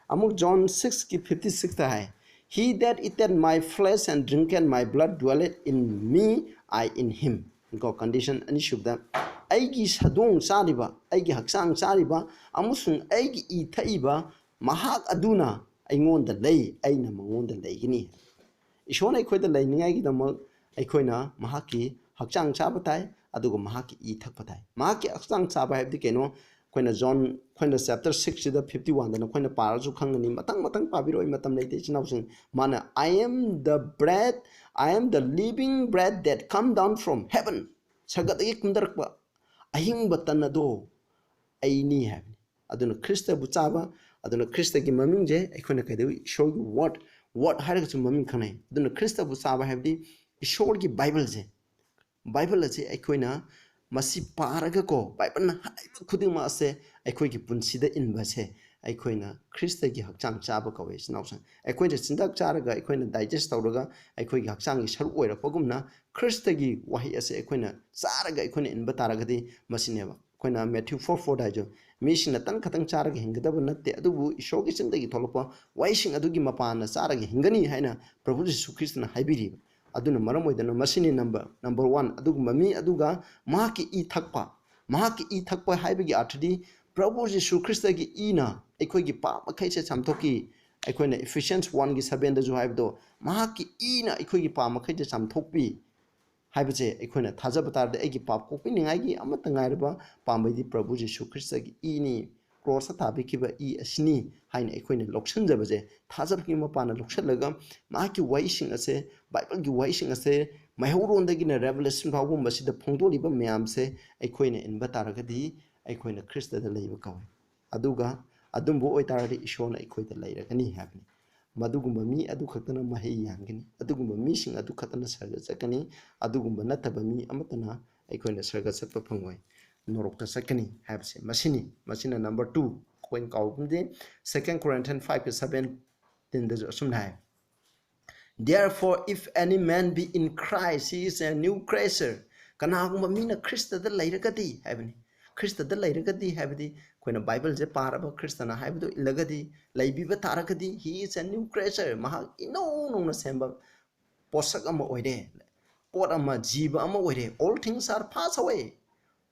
ꯑꯃꯨꯛ ꯖꯣꯟ ꯁꯤꯛꯁꯀꯤ ꯐꯤꯐꯇꯤ ꯁꯤꯛꯁꯇ ꯍꯥꯏ, "He that eateth my flesh and drinketh my blood dwelleth in me, I in him." ꯀꯣ, ꯀꯟꯗꯤꯁꯟ ꯑꯅꯤꯁꯨꯕꯗ, "ꯑꯩꯒꯤ ꯁꯥꯗꯣꯡ ꯆꯥꯔꯤꯕ, ꯑꯩꯒꯤ ꯍꯛꯆꯥꯡ ꯆꯥꯔꯤꯕ ꯑꯃꯁꯨꯡ ꯑꯩꯒꯤ ꯏ ꯊꯛꯏꯕ ꯃꯍꯥꯛ ꯑꯗꯨꯅ ꯑꯩꯉꯣꯟꯗ ꯂꯩ, ꯑꯩꯅ ꯃꯉꯣꯟꯗ ꯂꯩꯒꯅꯤ꯫" ꯏꯁꯣꯔꯅ ꯑꯩꯈꯣꯏꯗ ꯂꯩꯅꯤꯡꯉꯥꯏꯒꯤꯗꯃꯛ ꯑꯩꯈꯣꯏꯅ ꯃꯍꯥꯛꯀꯤ ꯍꯛꯆꯥꯡ ꯆꯥꯕ ꯇꯥꯏ, ꯑꯗꯨꯒ ꯃꯍꯥꯛꯀꯤ ꯏ ꯊꯛꯄ ꯇꯥꯏ꯫ ꯃꯍꯥꯛꯀꯤ ꯍꯛꯆꯥꯡ ꯆꯥꯕ ꯍꯥꯏꯕꯗꯤ ꯀꯩꯅꯣ? ꯑꯩꯈꯣꯏꯅ ꯖꯣꯟ, ꯑꯩꯈꯣꯏꯅ ꯆꯦꯞꯇꯔ ꯁꯤꯛꯁꯁꯤꯗ ꯐꯤꯐꯇꯤ ꯋꯥꯟꯗ ꯅꯈꯣꯏꯅ ꯄꯥꯔꯁꯨ ꯈꯪꯒꯅꯤ꯫ ꯃꯊꯪ ꯃꯊꯪ ꯄꯥꯕꯤꯔꯛꯑꯣ, ꯑꯩ ꯃꯇꯝ ꯂꯩꯇꯦ, ꯏꯆꯤꯟ ꯏꯅꯥꯎꯁꯤꯡ꯫ ꯃꯥꯅ, "I am the bread, I am the living bread that come down from heaven." ꯁꯔꯒꯗꯒꯤ ꯀꯨꯝꯊꯔꯛꯄ ꯑꯍꯤꯡꯕ ꯇꯟ ꯑꯗꯣ ꯑꯩꯅꯤ ꯍꯥꯏꯕꯅꯤ꯫ ꯑꯗꯨꯅ ꯈ꯭ꯔꯤꯁꯇꯕꯨ ꯆꯥꯕ, ꯑꯗꯨꯅ ꯈ꯭ꯔꯤꯁꯇꯒꯤ ꯃꯃꯤꯡꯁꯦ ꯑꯩꯈꯣꯏꯅ ꯀꯩꯗꯧꯏ? ꯏꯁꯣꯔꯒꯤ ꯋꯥꯔꯗ, ꯋꯥꯔꯗ ꯍꯥꯏꯔꯒꯁꯨ ꯃꯃꯤꯡ ꯈꯪꯅꯩ꯫ ꯑꯗꯨꯅ ꯈ꯭ꯔꯤꯁꯇꯕꯨ ꯆꯥꯕ ꯍꯥꯏꯕꯗꯤ ꯏꯁꯣꯔꯒꯤ ꯕꯥꯏꯕꯜꯁꯦ, ꯕꯥꯏꯕꯜ ꯑꯁꯤ ꯑꯩꯈꯣꯏꯅ ꯃꯁꯤ ꯄꯥꯔꯒꯀꯣ, ꯕꯥꯏꯕꯜꯅ ꯍꯥꯏꯕ ꯈꯨꯗꯤꯡꯃꯛ ꯑꯁꯦ ꯑꯩꯈꯣꯏꯒꯤ ꯄꯨꯟꯁꯤꯗ ꯏꯟꯕꯁꯦ ꯑꯩꯈꯣꯏꯅ ꯈ꯭ꯔꯤꯁꯇꯒꯤ ꯍꯛꯆꯥꯡ ꯆꯥꯕ ꯀꯧꯋꯦ, ꯏꯆꯤꯟ ꯏꯅꯥꯎꯁꯤꯡ꯫ ꯑꯩꯈꯣꯏꯅ ꯆꯤꯟꯖꯥꯛ ꯆꯥꯔꯒ, ꯑꯩꯈꯣꯏꯅ ꯗꯥꯏꯖꯦꯁ ꯇꯧꯔꯒ, ꯑꯩꯈꯣꯏꯒꯤ ꯍꯛꯆꯥꯡꯒꯤ ꯁꯔꯨꯛ ꯑꯣꯏꯔꯛꯄꯒꯨꯝꯅ, ꯈ꯭ꯔꯤꯁꯇꯒꯤ ꯋꯥꯍꯩ ꯑꯁꯦ ꯑꯩꯈꯣꯏꯅ ꯆꯥꯔꯒ ꯑꯩꯈꯣꯏꯅ ꯏꯟꯕ ꯇꯥꯔꯒꯗꯤ, ꯃꯁꯤꯅꯦꯕ ꯑꯩꯈꯣꯏꯅ Matthew four four ꯗ ꯍꯥꯏꯖ, "ꯃꯤꯁꯤꯡꯅ ꯇꯟ ꯈꯛꯇꯪ ꯆꯥꯔꯒ ꯍꯤꯡꯒꯗꯕ ꯅꯠꯇꯦ, ꯑꯗꯨꯕꯨ ꯏꯁꯣꯔꯒꯤ ꯆꯤꯟꯗꯒꯤ ꯊꯣꯛꯂꯛꯄ ꯋꯥꯍꯩꯁꯤꯡ ꯑꯗꯨꯒꯤ ꯃꯄꯥꯟꯅ ꯆꯥꯔꯒ ꯍꯤꯡꯒꯅꯤ" ꯍꯥꯏꯅ ꯄ꯭ꯔꯚꯨ ꯖꯤꯁꯨ ꯈ꯭ꯔꯤꯁꯇꯅ ꯍꯥꯏꯕꯤꯔꯤꯕ꯫ ꯑꯗꯨꯅ ꯃꯔꯝ ꯑꯣꯏꯗꯅ ꯃꯁꯤꯅꯤ number number one, ꯑꯗꯨꯒꯨꯝꯕ ꯃꯤ ꯑꯗꯨꯒ ꯃꯍꯥꯛꯀꯤ ꯏ ꯊꯛꯄ꯫ ꯃꯍꯥꯛꯀꯤ ꯏ ꯊꯛꯄ ꯍꯥꯏꯕꯒꯤ ꯑꯥꯔꯊꯗꯤ ꯄ꯭ꯔꯚꯨ ꯖꯤꯁꯨ ꯈ꯭ꯔꯤꯁꯇꯒꯤ ꯏꯅ ꯑꯩꯈꯣꯏꯒꯤ ꯄꯥꯞ ꯃꯈꯩꯁꯦ ꯆꯥꯝꯊꯣꯛꯈꯤ꯫ ꯑꯩꯈꯣꯏꯅ Ephesians one ꯒꯤ seven ꯗꯁꯨ ꯍꯥꯏꯕꯗꯣ, ꯃꯍꯥꯛꯀꯤ ꯏꯅ ꯑꯩꯈꯣꯏꯒꯤ ꯄꯥꯞ ꯃꯈꯩꯁꯦ ꯆꯥꯝꯊꯣꯛꯄꯤ ꯍꯥꯏꯕꯁꯦ ꯑꯩꯈꯣꯏꯅ ꯊꯥꯖꯕ ꯇꯥꯔꯗꯤ, ꯑꯩꯒꯤ ꯄꯥꯞ ꯀꯣꯛꯄꯤꯅꯤꯡꯉꯥꯏꯒꯤ ꯑꯃꯠꯇ ꯉꯥꯏꯔꯕ ꯄꯥꯝꯕꯩꯗꯤ ꯄ꯭ꯔꯚꯨ ꯖꯤꯁꯨ ꯈ꯭ꯔꯤꯁꯇꯒꯤ ꯏꯅꯤ, ꯀ꯭ꯔꯣꯁꯇ ꯊꯥꯕꯤꯈꯤꯕ ꯏ ꯑꯁꯤꯅꯤ ꯍꯥꯏꯅ ꯑꯩꯈꯣꯏꯅ ꯂꯧꯁꯤꯟꯖꯕꯁꯦ, ꯊꯥꯖꯕꯒꯤ ꯃꯄꯥꯟꯅ ꯂꯧꯁꯤꯜꯂꯒ ꯃꯍꯥꯛꯀꯤ ꯋꯥꯍꯩꯁꯤꯡ ꯑꯁꯦ, ꯕꯥꯏꯕꯜꯒꯤ ꯋꯥꯍꯩꯁꯤꯡ ꯑꯁꯦ ꯃꯩꯍꯧꯔꯣꯟꯗꯒꯤꯅ Revelation ꯐꯥꯎꯕ ꯃꯁꯤꯗ ꯐꯣꯡꯗꯣꯛꯂꯤꯕ ꯃꯌꯥꯝꯁꯦ ꯑꯩꯈꯣꯏꯅ ꯏꯟꯕ ꯇꯥꯔꯒꯗꯤ ꯑꯩꯈꯣꯏꯅ ꯈ꯭ꯔꯤꯁꯇꯗ ꯂꯩꯕ ꯀꯧꯏ꯫ ꯑꯗꯨꯒ ꯑꯗꯨꯝꯕ ꯑꯣꯏꯇꯥꯔꯗꯤ ꯏꯁꯣꯔꯅ ꯑꯩꯈꯣꯏꯗ ꯂꯩꯔꯒꯅꯤ ꯍꯥꯏꯕꯅꯤ꯫ ꯃꯗꯨꯒꯨꯝꯕ ꯃꯤ ꯑꯗꯨ ꯈꯛꯇꯅ ꯃꯍꯩ ꯌꯥꯟꯒꯅꯤ꯫ ꯑꯗꯨꯒꯨꯝꯕ ꯃꯤꯁꯤꯡ ꯑꯗꯨ ꯈꯛꯇꯅ ꯁꯔꯒ ꯆꯠꯀꯅꯤ꯫ ꯑꯗꯨꯒꯨꯝꯕ ꯅꯠꯇꯕ ꯃꯤ ꯑꯃꯠꯇꯅ ꯑꯩꯈꯣꯏꯅ ꯁꯔꯒ ꯆꯠꯄ ꯐꯪꯉꯣꯏ, ꯅꯣꯔꯣꯛꯇ ꯆꯠꯀꯅꯤ ꯍꯥꯏꯕꯁꯦ ꯃꯁꯤꯅꯤ꯫ ꯃꯁꯤꯅ number two ꯑꯩꯈꯣꯏꯅ ꯀꯥꯎꯕ ꯉꯝꯗꯦ꯫ Second Corinthians five ꯀꯤ seventeen ꯗꯁꯨ ꯑꯁꯨꯝꯅ ꯍꯥꯏ, "Therefore, if any man be in Christ, he is a new creature." ꯀꯅꯥꯒꯨꯝꯕ ꯃꯤꯅ ꯈ꯭ꯔꯤꯁꯇꯗ ꯂꯩꯔꯒꯗꯤ ꯍꯥꯏꯕꯅꯤ꯫ ꯈ꯭ꯔꯤꯁꯇꯗ ꯂꯩꯔꯒꯗꯤ ꯍꯥꯏꯕꯗꯤ ꯑꯩꯈꯣꯏꯅ ꯕꯥꯏꯕꯜꯁꯦ ꯄꯥꯔꯕ, ꯈ꯭ꯔꯤꯁꯇꯅ ꯍꯥꯏꯕꯗꯨ ꯏꯜꯂꯒꯗꯤ, ꯂꯩꯕꯤꯕ ꯇꯥꯔꯒꯗꯤ, "He is a new creature." ꯃꯍꯥꯛ ꯏꯅꯧ ꯅꯧꯅ ꯁꯦꯝꯕ ꯄꯣꯠꯁꯛ ꯑꯃ ꯑꯣꯏꯔꯦ, ꯄꯣꯠ ꯑꯃ, ꯖꯤꯕ ꯑꯃ ꯑꯣꯏꯔꯦ꯫ "All things are passed away."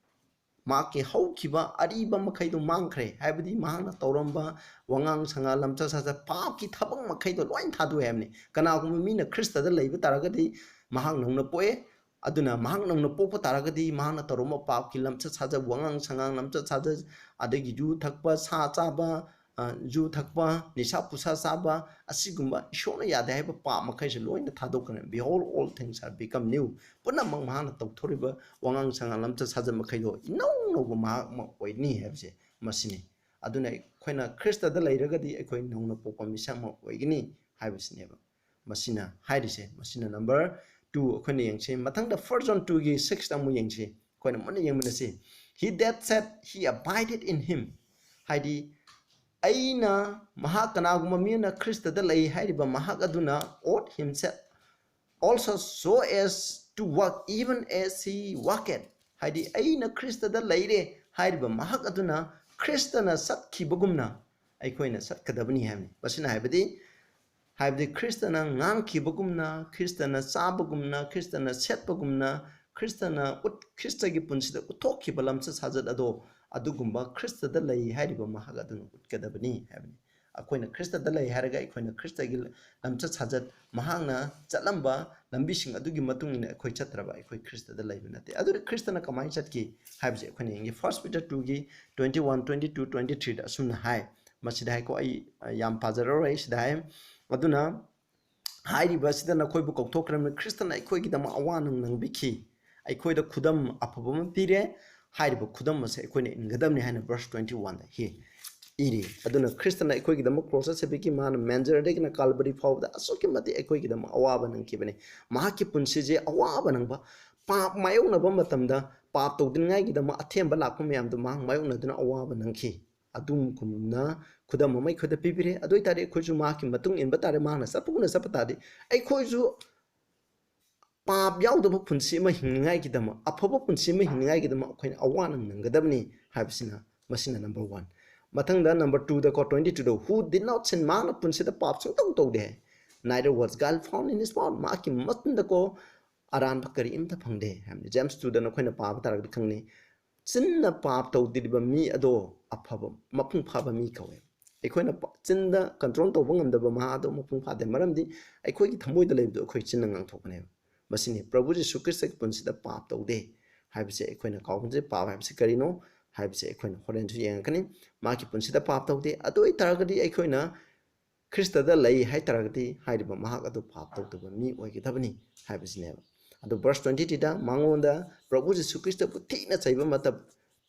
ꯃꯍꯥꯛꯀꯤ ꯍꯧꯈꯤꯕ ꯑꯔꯤꯕ ꯃꯈꯩꯗꯣ ꯃꯥꯡꯈ꯭ꯔꯦ, ꯍꯥꯏꯕꯗꯤ ꯃꯍꯥꯛꯅ ꯇꯧꯔꯝꯕ ꯋꯥꯉꯥꯡ ꯁꯉꯥꯡ, ꯂꯝꯆꯠ ꯁꯥꯖꯠ, ꯄꯥꯞꯀꯤ ꯊꯕꯛ ꯃꯈꯩꯗꯣ ꯂꯣꯏ ꯊꯥꯗꯣꯛꯑꯦ ꯍꯥꯏꯕꯅꯤ꯫ ꯀꯅꯥꯒꯨꯝꯕ ꯃꯤꯅ ꯈ꯭ꯔꯤꯁꯇꯗ ꯂꯩꯕ ꯇꯥꯔꯒꯗꯤ, ꯃꯍꯥꯛ ꯅꯧꯅ ꯄꯣꯛꯑꯦ꯫ ꯑꯗꯨꯅ ꯃꯍꯥꯛ ꯅꯧꯅ ꯄꯣꯛꯄ ꯇꯥꯔꯒꯗꯤ ꯃꯍꯥꯛꯅ ꯇꯧꯔꯝꯕ ꯄꯥꯞꯀꯤ ꯂꯝꯆꯠ ꯁꯥꯖꯠ, ꯋꯥꯉꯥꯡ ꯁꯉꯥꯡ, ꯂꯝꯆꯠ ꯁꯥꯖꯠ, ꯑꯗꯒꯤ ꯌꯨ ꯊꯛꯄ, ꯁꯥ ꯆꯥꯕ, ꯑ, ꯌꯨ ꯊꯛꯄ, ꯅꯤꯁꯥ ꯄꯨꯁꯥ ꯆꯥꯕ, ꯑꯁꯤꯒꯨꯝꯕ ꯏꯁꯣꯔꯅ ꯌꯥꯗꯦ ꯍꯥꯏꯕ ꯄꯥꯞ ꯃꯈꯩꯁꯦ ꯂꯣꯏꯅ ꯊꯥꯗꯣꯛꯈ꯭ꯔꯦ꯫ "Behold, all things are become new." ꯄꯨꯝꯅꯃꯛ ꯃꯍꯥꯛꯅ ꯇꯧꯊꯣꯔꯤꯕ ꯋꯥꯉꯥꯡ ꯁꯉꯥꯡ, ꯂꯝꯆꯠ ꯁꯥꯖꯠ ꯃꯈꯩꯗꯣ ꯏꯅꯧ ꯅꯧꯕ ꯃꯍꯥꯛ ꯑꯃ ꯑꯣꯏꯅꯤ ꯍꯥꯏꯕꯁꯦ ꯃꯁꯤꯅꯤ꯫ ꯑꯗꯨꯅ ꯑꯩꯈꯣꯏꯅ ꯈ꯭ꯔꯤꯁꯇꯗ ꯂꯩꯔꯒꯗꯤ ꯑꯩꯈꯣꯏ ꯅꯧꯅ ꯄꯣꯛꯄ ꯃꯤꯁꯛ ꯑꯃ ꯑꯣꯏꯒꯅꯤ ꯍꯥꯏꯕꯁꯤꯅꯦꯕ ꯃꯁꯤꯅ ꯍꯥꯏꯔꯤꯁꯦ꯫ ꯃꯁꯤꯅ number two ꯑꯩꯈꯣꯏꯅ ꯌꯦꯡꯁꯤ꯫ ꯃꯊꯪꯗ First John two ꯒꯤ six ꯇ ꯑꯃꯨꯛ ꯌꯦꯡꯁꯤ꯫ ꯑꯩꯈꯣꯏꯅ ꯃꯨꯟꯅ ꯌꯦꯡꯃꯤꯟꯅꯁꯤ꯫ "He that said he abideth in him", ꯍꯥꯏꯗꯤ ꯑꯩꯅ ꯃꯍꯥꯛ, ꯀꯅꯥꯒꯨꯝꯕ ꯃꯤꯅ ꯈ꯭ꯔꯤꯁꯇꯗ ꯂꯩ ꯍꯥꯏꯔꯤꯕ ꯃꯍꯥꯛ ꯑꯗꯨꯅ "ought himself also so as to walk even as he walketh", ꯍꯥꯏꯗꯤ, "ꯑꯩꯅ ꯈ꯭ꯔꯤꯁꯇꯗ ꯂꯩꯔꯦ" ꯍꯥꯏꯔꯤꯕ ꯃꯍꯥꯛ ꯑꯗꯨꯅ ꯈ꯭ꯔꯤꯁꯇꯅ ꯆꯠꯈꯤꯕꯒꯨꯝꯅ ꯑꯩꯈꯣꯏꯅ ꯆꯠꯀꯗꯕꯅꯤ ꯍꯥꯏꯕꯅꯤ꯫ ꯃꯁꯤꯅ ꯍꯥꯏꯕꯗꯤ, ꯍꯥꯏꯕꯗꯤ ꯈ꯭ꯔꯤꯁꯇꯅ ꯉꯥꯡꯈꯤꯕꯒꯨꯝꯅ, ꯈ꯭ꯔꯤꯁꯇꯅ ꯆꯥꯕꯒꯨꯝꯅ, ꯈ꯭ꯔꯤꯁꯇꯅ ꯁꯦꯠꯄꯒꯨꯝꯅ, ꯈ꯭ꯔꯤꯁꯇꯅ ꯎꯠ-, ꯈ꯭ꯔꯤꯁꯇꯒꯤ ꯄꯨꯟꯁꯤꯗ ꯎꯠꯊꯣꯛꯈꯤꯕ ꯂꯝꯆꯠ ꯁꯥꯖꯠ ꯑꯗꯣ, ꯑꯗꯨꯒꯨꯝꯕ ꯈ꯭ꯔꯤꯁꯇꯗ ꯂꯩ ꯍꯥꯏꯔꯤꯕ ꯃꯍꯥꯛ ꯑꯗꯨꯅ ꯎꯠꯀꯗꯕꯅꯤ ꯍꯥꯏꯕꯅꯤ꯫ ꯑꯩꯈꯣꯏꯅ ꯈ꯭ꯔꯤꯁꯇꯗ ꯂꯩ ꯍꯥꯏꯔꯒ ꯑꯩꯈꯣꯏꯅ ꯈ꯭ꯔꯤꯁꯇꯒꯤ ꯂꯝꯆꯠ ꯁꯥꯖꯠ, ꯃꯍꯥꯛꯅ ꯆꯠꯂꯝꯕ ꯂꯝꯕꯤꯁꯤꯡ ꯑꯗꯨꯒꯤ ꯃꯇꯨꯡ ꯏꯟꯅ ꯑꯩꯈꯣꯏ ꯆꯠꯇ꯭ꯔꯕ ꯑꯩꯈꯣꯏ ꯈ꯭ꯔꯤꯁꯇꯗ ꯂꯩꯕ ꯅꯠꯇꯦ꯫ ꯑꯗꯨꯗꯤ ꯈ꯭ꯔꯤꯁꯇꯅ ꯀꯃꯥꯏꯅ ꯆꯠꯈꯤ ꯍꯥꯏꯕꯁꯦ ꯑꯩꯈꯣꯏꯅ ꯌꯦꯡꯒꯦ꯫ First Peter two ꯒꯤ twenty one, twenty two, twenty three ꯗ ꯑꯁꯨꯝꯅ ꯍꯥꯏ꯫ ꯃꯁꯤꯗ ꯍꯥꯏꯀꯣ, ꯑꯩ, ꯑ, ꯌꯥꯝ ꯄꯥꯖꯔꯔꯣꯏ, ꯁꯤꯗ ꯍꯥꯏ꯫ ꯑꯗꯨꯅ ꯍꯥꯏꯔꯤꯕ ꯑꯁꯤꯗ ꯅꯈꯣꯏꯕꯨ ꯀꯧꯊꯣꯛꯈ꯭ꯔꯕꯅꯤ, ꯈ꯭ꯔꯤꯁꯇꯅ ꯑꯩꯈꯣꯏꯒꯤꯗꯃꯛ ꯑꯋꯥ ꯅꯪ ꯅꯪꯕꯤꯈꯤ, ꯑꯩꯈꯣꯏꯗ ꯈꯨꯗꯝ ꯑꯐꯕ ꯑꯃ ꯄꯤꯔꯦ꯫ ꯍꯥꯏꯔꯤꯕ ꯈꯨꯗꯝ ꯑꯁꯦ ꯑꯩꯈꯣꯏꯅ ꯏꯟꯒꯗꯕꯅꯤ ꯍꯥꯏꯅ verse twenty one ꯗ ꯍꯤ-, ꯏꯔꯤ꯫ ꯑꯗꯨꯅ ꯈ꯭ꯔꯤꯁꯇꯅ ꯑꯩꯈꯣꯏꯒꯤꯗꯃꯛ ꯀ꯭ꯔꯣꯁꯇ ꯁꯤꯕꯤꯈꯤ, ꯃꯥꯅ ꯃꯦꯟꯖꯔꯗꯒꯤꯅ ꯀꯥꯜꯕꯔꯤ ꯐꯥꯎꯕꯗ ꯑꯁꯨꯛꯀꯤ ꯃꯇꯤꯛ ꯑꯩꯈꯣꯏꯒꯤꯗꯃꯛ ꯑꯋꯥꯕ ꯅꯪꯈꯤꯕꯅꯤ꯫ ꯃꯍꯥꯛꯀꯤ ꯄꯨꯟꯁꯤꯁꯦ ꯑꯋꯥꯕ ꯅꯪꯕ, ꯄꯥꯞ ꯃꯥꯌꯣꯛꯅꯕ ꯃꯇꯝꯗ ꯄꯥꯞ ꯇꯧꯗꯅꯤꯡꯉꯥꯏꯒꯤꯗꯃꯛ ꯑꯊꯦꯝꯕ ꯂꯥꯛꯄ ꯃꯌꯥꯝꯗꯣ ꯃꯍꯥꯛ ꯃꯥꯌꯣꯛꯅꯗꯨꯅ ꯑꯋꯥꯕ ꯅꯪꯈꯤ꯫ ꯑꯗꯨꯒꯨꯝꯅ ꯈꯨꯗꯝ ꯑꯃ ꯑꯩꯈꯣꯏꯗ ꯄꯤꯕꯤꯔꯦ꯫ ꯑꯗꯨ ꯑꯣꯏꯇꯥꯔꯗꯤ ꯑꯩꯈꯣꯏꯁꯨ ꯃꯍꯥꯛꯀꯤ ꯃꯇꯨꯡ ꯏꯟꯕ ꯇꯥꯔꯦ, ꯃꯍꯥꯛꯅ ꯆꯠꯄꯒꯨꯝꯅ ꯆꯠꯄ ꯇꯥꯔꯗꯤ ꯑꯩꯈꯣꯏꯁꯨ ꯄꯥꯞ ꯌꯥꯎꯗꯕ ꯄꯨꯟꯁꯤ ꯑꯃ ꯍꯤꯡꯅꯤꯡꯉꯥꯏꯒꯤꯗꯃꯛ, ꯑꯐꯕ ꯄꯨꯟꯁꯤ ꯑꯃ ꯍꯤꯡꯅꯤꯡꯉꯥꯏꯒꯤꯗꯃꯛ ꯑꯩꯈꯣꯏꯅ ꯑꯋꯥꯅ ꯅꯪꯒꯗꯕꯅꯤ ꯍꯥꯏꯕꯁꯤꯅ, ꯃꯁꯤꯅ number one꯫ ꯃꯊꯪꯗ number two ꯗꯀꯣ, twenty two the, "Who did not sin", ꯃꯍꯥꯛꯅ ꯄꯨꯟꯁꯤꯗ ꯄꯥꯞ ꯁꯨꯡꯇꯧ ꯇꯧꯗꯦ꯫ "Neither was guile found in his mouth", ꯃꯍꯥꯛꯀꯤ ꯃꯆꯤꯟꯗꯀꯣ ꯑꯔꯥꯟꯕ ꯀꯔꯤꯝꯇ ꯐꯪꯗꯦ ꯍꯥꯏꯕꯅꯤ꯫ James two ꯗ ꯅꯈꯣꯏꯅ ꯄꯥꯕ ꯇꯥꯔꯒꯗꯤ ꯈꯪꯅꯤ, ꯆꯤꯟꯅ ꯄꯥꯞ ꯇꯧꯗ꯭ꯔꯤꯕ ꯃꯤ ꯑꯗꯣ ꯑꯐꯕ, ꯃꯄꯨꯡ ꯐꯥꯕ ꯃꯤ ꯀꯧꯋꯦ꯫ ꯑꯩꯈꯣꯏꯅ ꯄ-, ꯆꯤꯟꯗ control ꯇꯧꯕ ꯉꯝꯗꯕ ꯃꯍꯥꯛ ꯑꯗꯣ ꯃꯄꯨꯡ ꯐꯥꯗꯦ, ꯃꯔꯝꯗꯤ ꯑꯩꯈꯣꯏꯒꯤ ꯊꯃꯣꯏꯗ ꯂꯩꯕꯗꯣ ꯑꯩꯈꯣꯏ ꯆꯤꯟꯅ ꯉꯥꯡꯊꯣꯛꯄꯅꯦꯕ꯫ ꯃꯁꯤꯅꯤ ꯄ꯭ꯔꯚꯨ ꯖꯤꯁꯨ ꯈ꯭ꯔꯤꯁꯇꯒꯤ ꯄꯨꯟꯁꯤꯗ ꯄꯥꯞ ꯇꯧꯗꯦ ꯍꯥꯏꯕꯁꯦ ꯑꯩꯈꯣꯏꯅ ꯀꯥꯎꯍꯟꯖꯩ꯫ ꯄꯥꯞ ꯍꯥꯏꯕꯁꯤ ꯀꯔꯤꯅꯣ ꯍꯥꯏꯕꯁꯦ ꯑꯩꯈꯣꯏꯅ ꯍꯣꯔꯦꯟꯁꯨ ꯌꯦꯡꯉꯛꯀꯅꯤ꯫ ꯃꯍꯥꯛꯀꯤ ꯄꯨꯟꯁꯤꯗ ꯄꯥꯞ ꯇꯧꯗꯦ꯫ ꯑꯗꯨ ꯑꯣꯏꯇꯥꯔꯒꯗꯤ ꯑꯩꯈꯣꯏꯅ ꯈ꯭ꯔꯤꯁꯇꯗ ꯂꯩ ꯍꯥꯏꯇꯥꯔꯒꯗꯤ ꯍꯥꯏꯔꯤꯕ ꯃꯍꯥꯛ ꯑꯗꯨ ꯄꯥꯞ ꯇꯧꯗꯕ ꯃꯤ ꯑꯣꯏꯒꯗꯕꯅꯤ ꯍꯥꯏꯕꯁꯤꯅꯦꯕ꯫ ꯑꯗꯨ verse twenty three ꯗ ꯃꯉꯣꯟꯗ ꯄ꯭ꯔꯚꯨ ꯖꯤꯁꯨ ꯈ꯭ꯔꯤꯁꯇꯕꯨ ꯊꯤꯅ ꯆꯩꯕ ꯃꯇꯝ,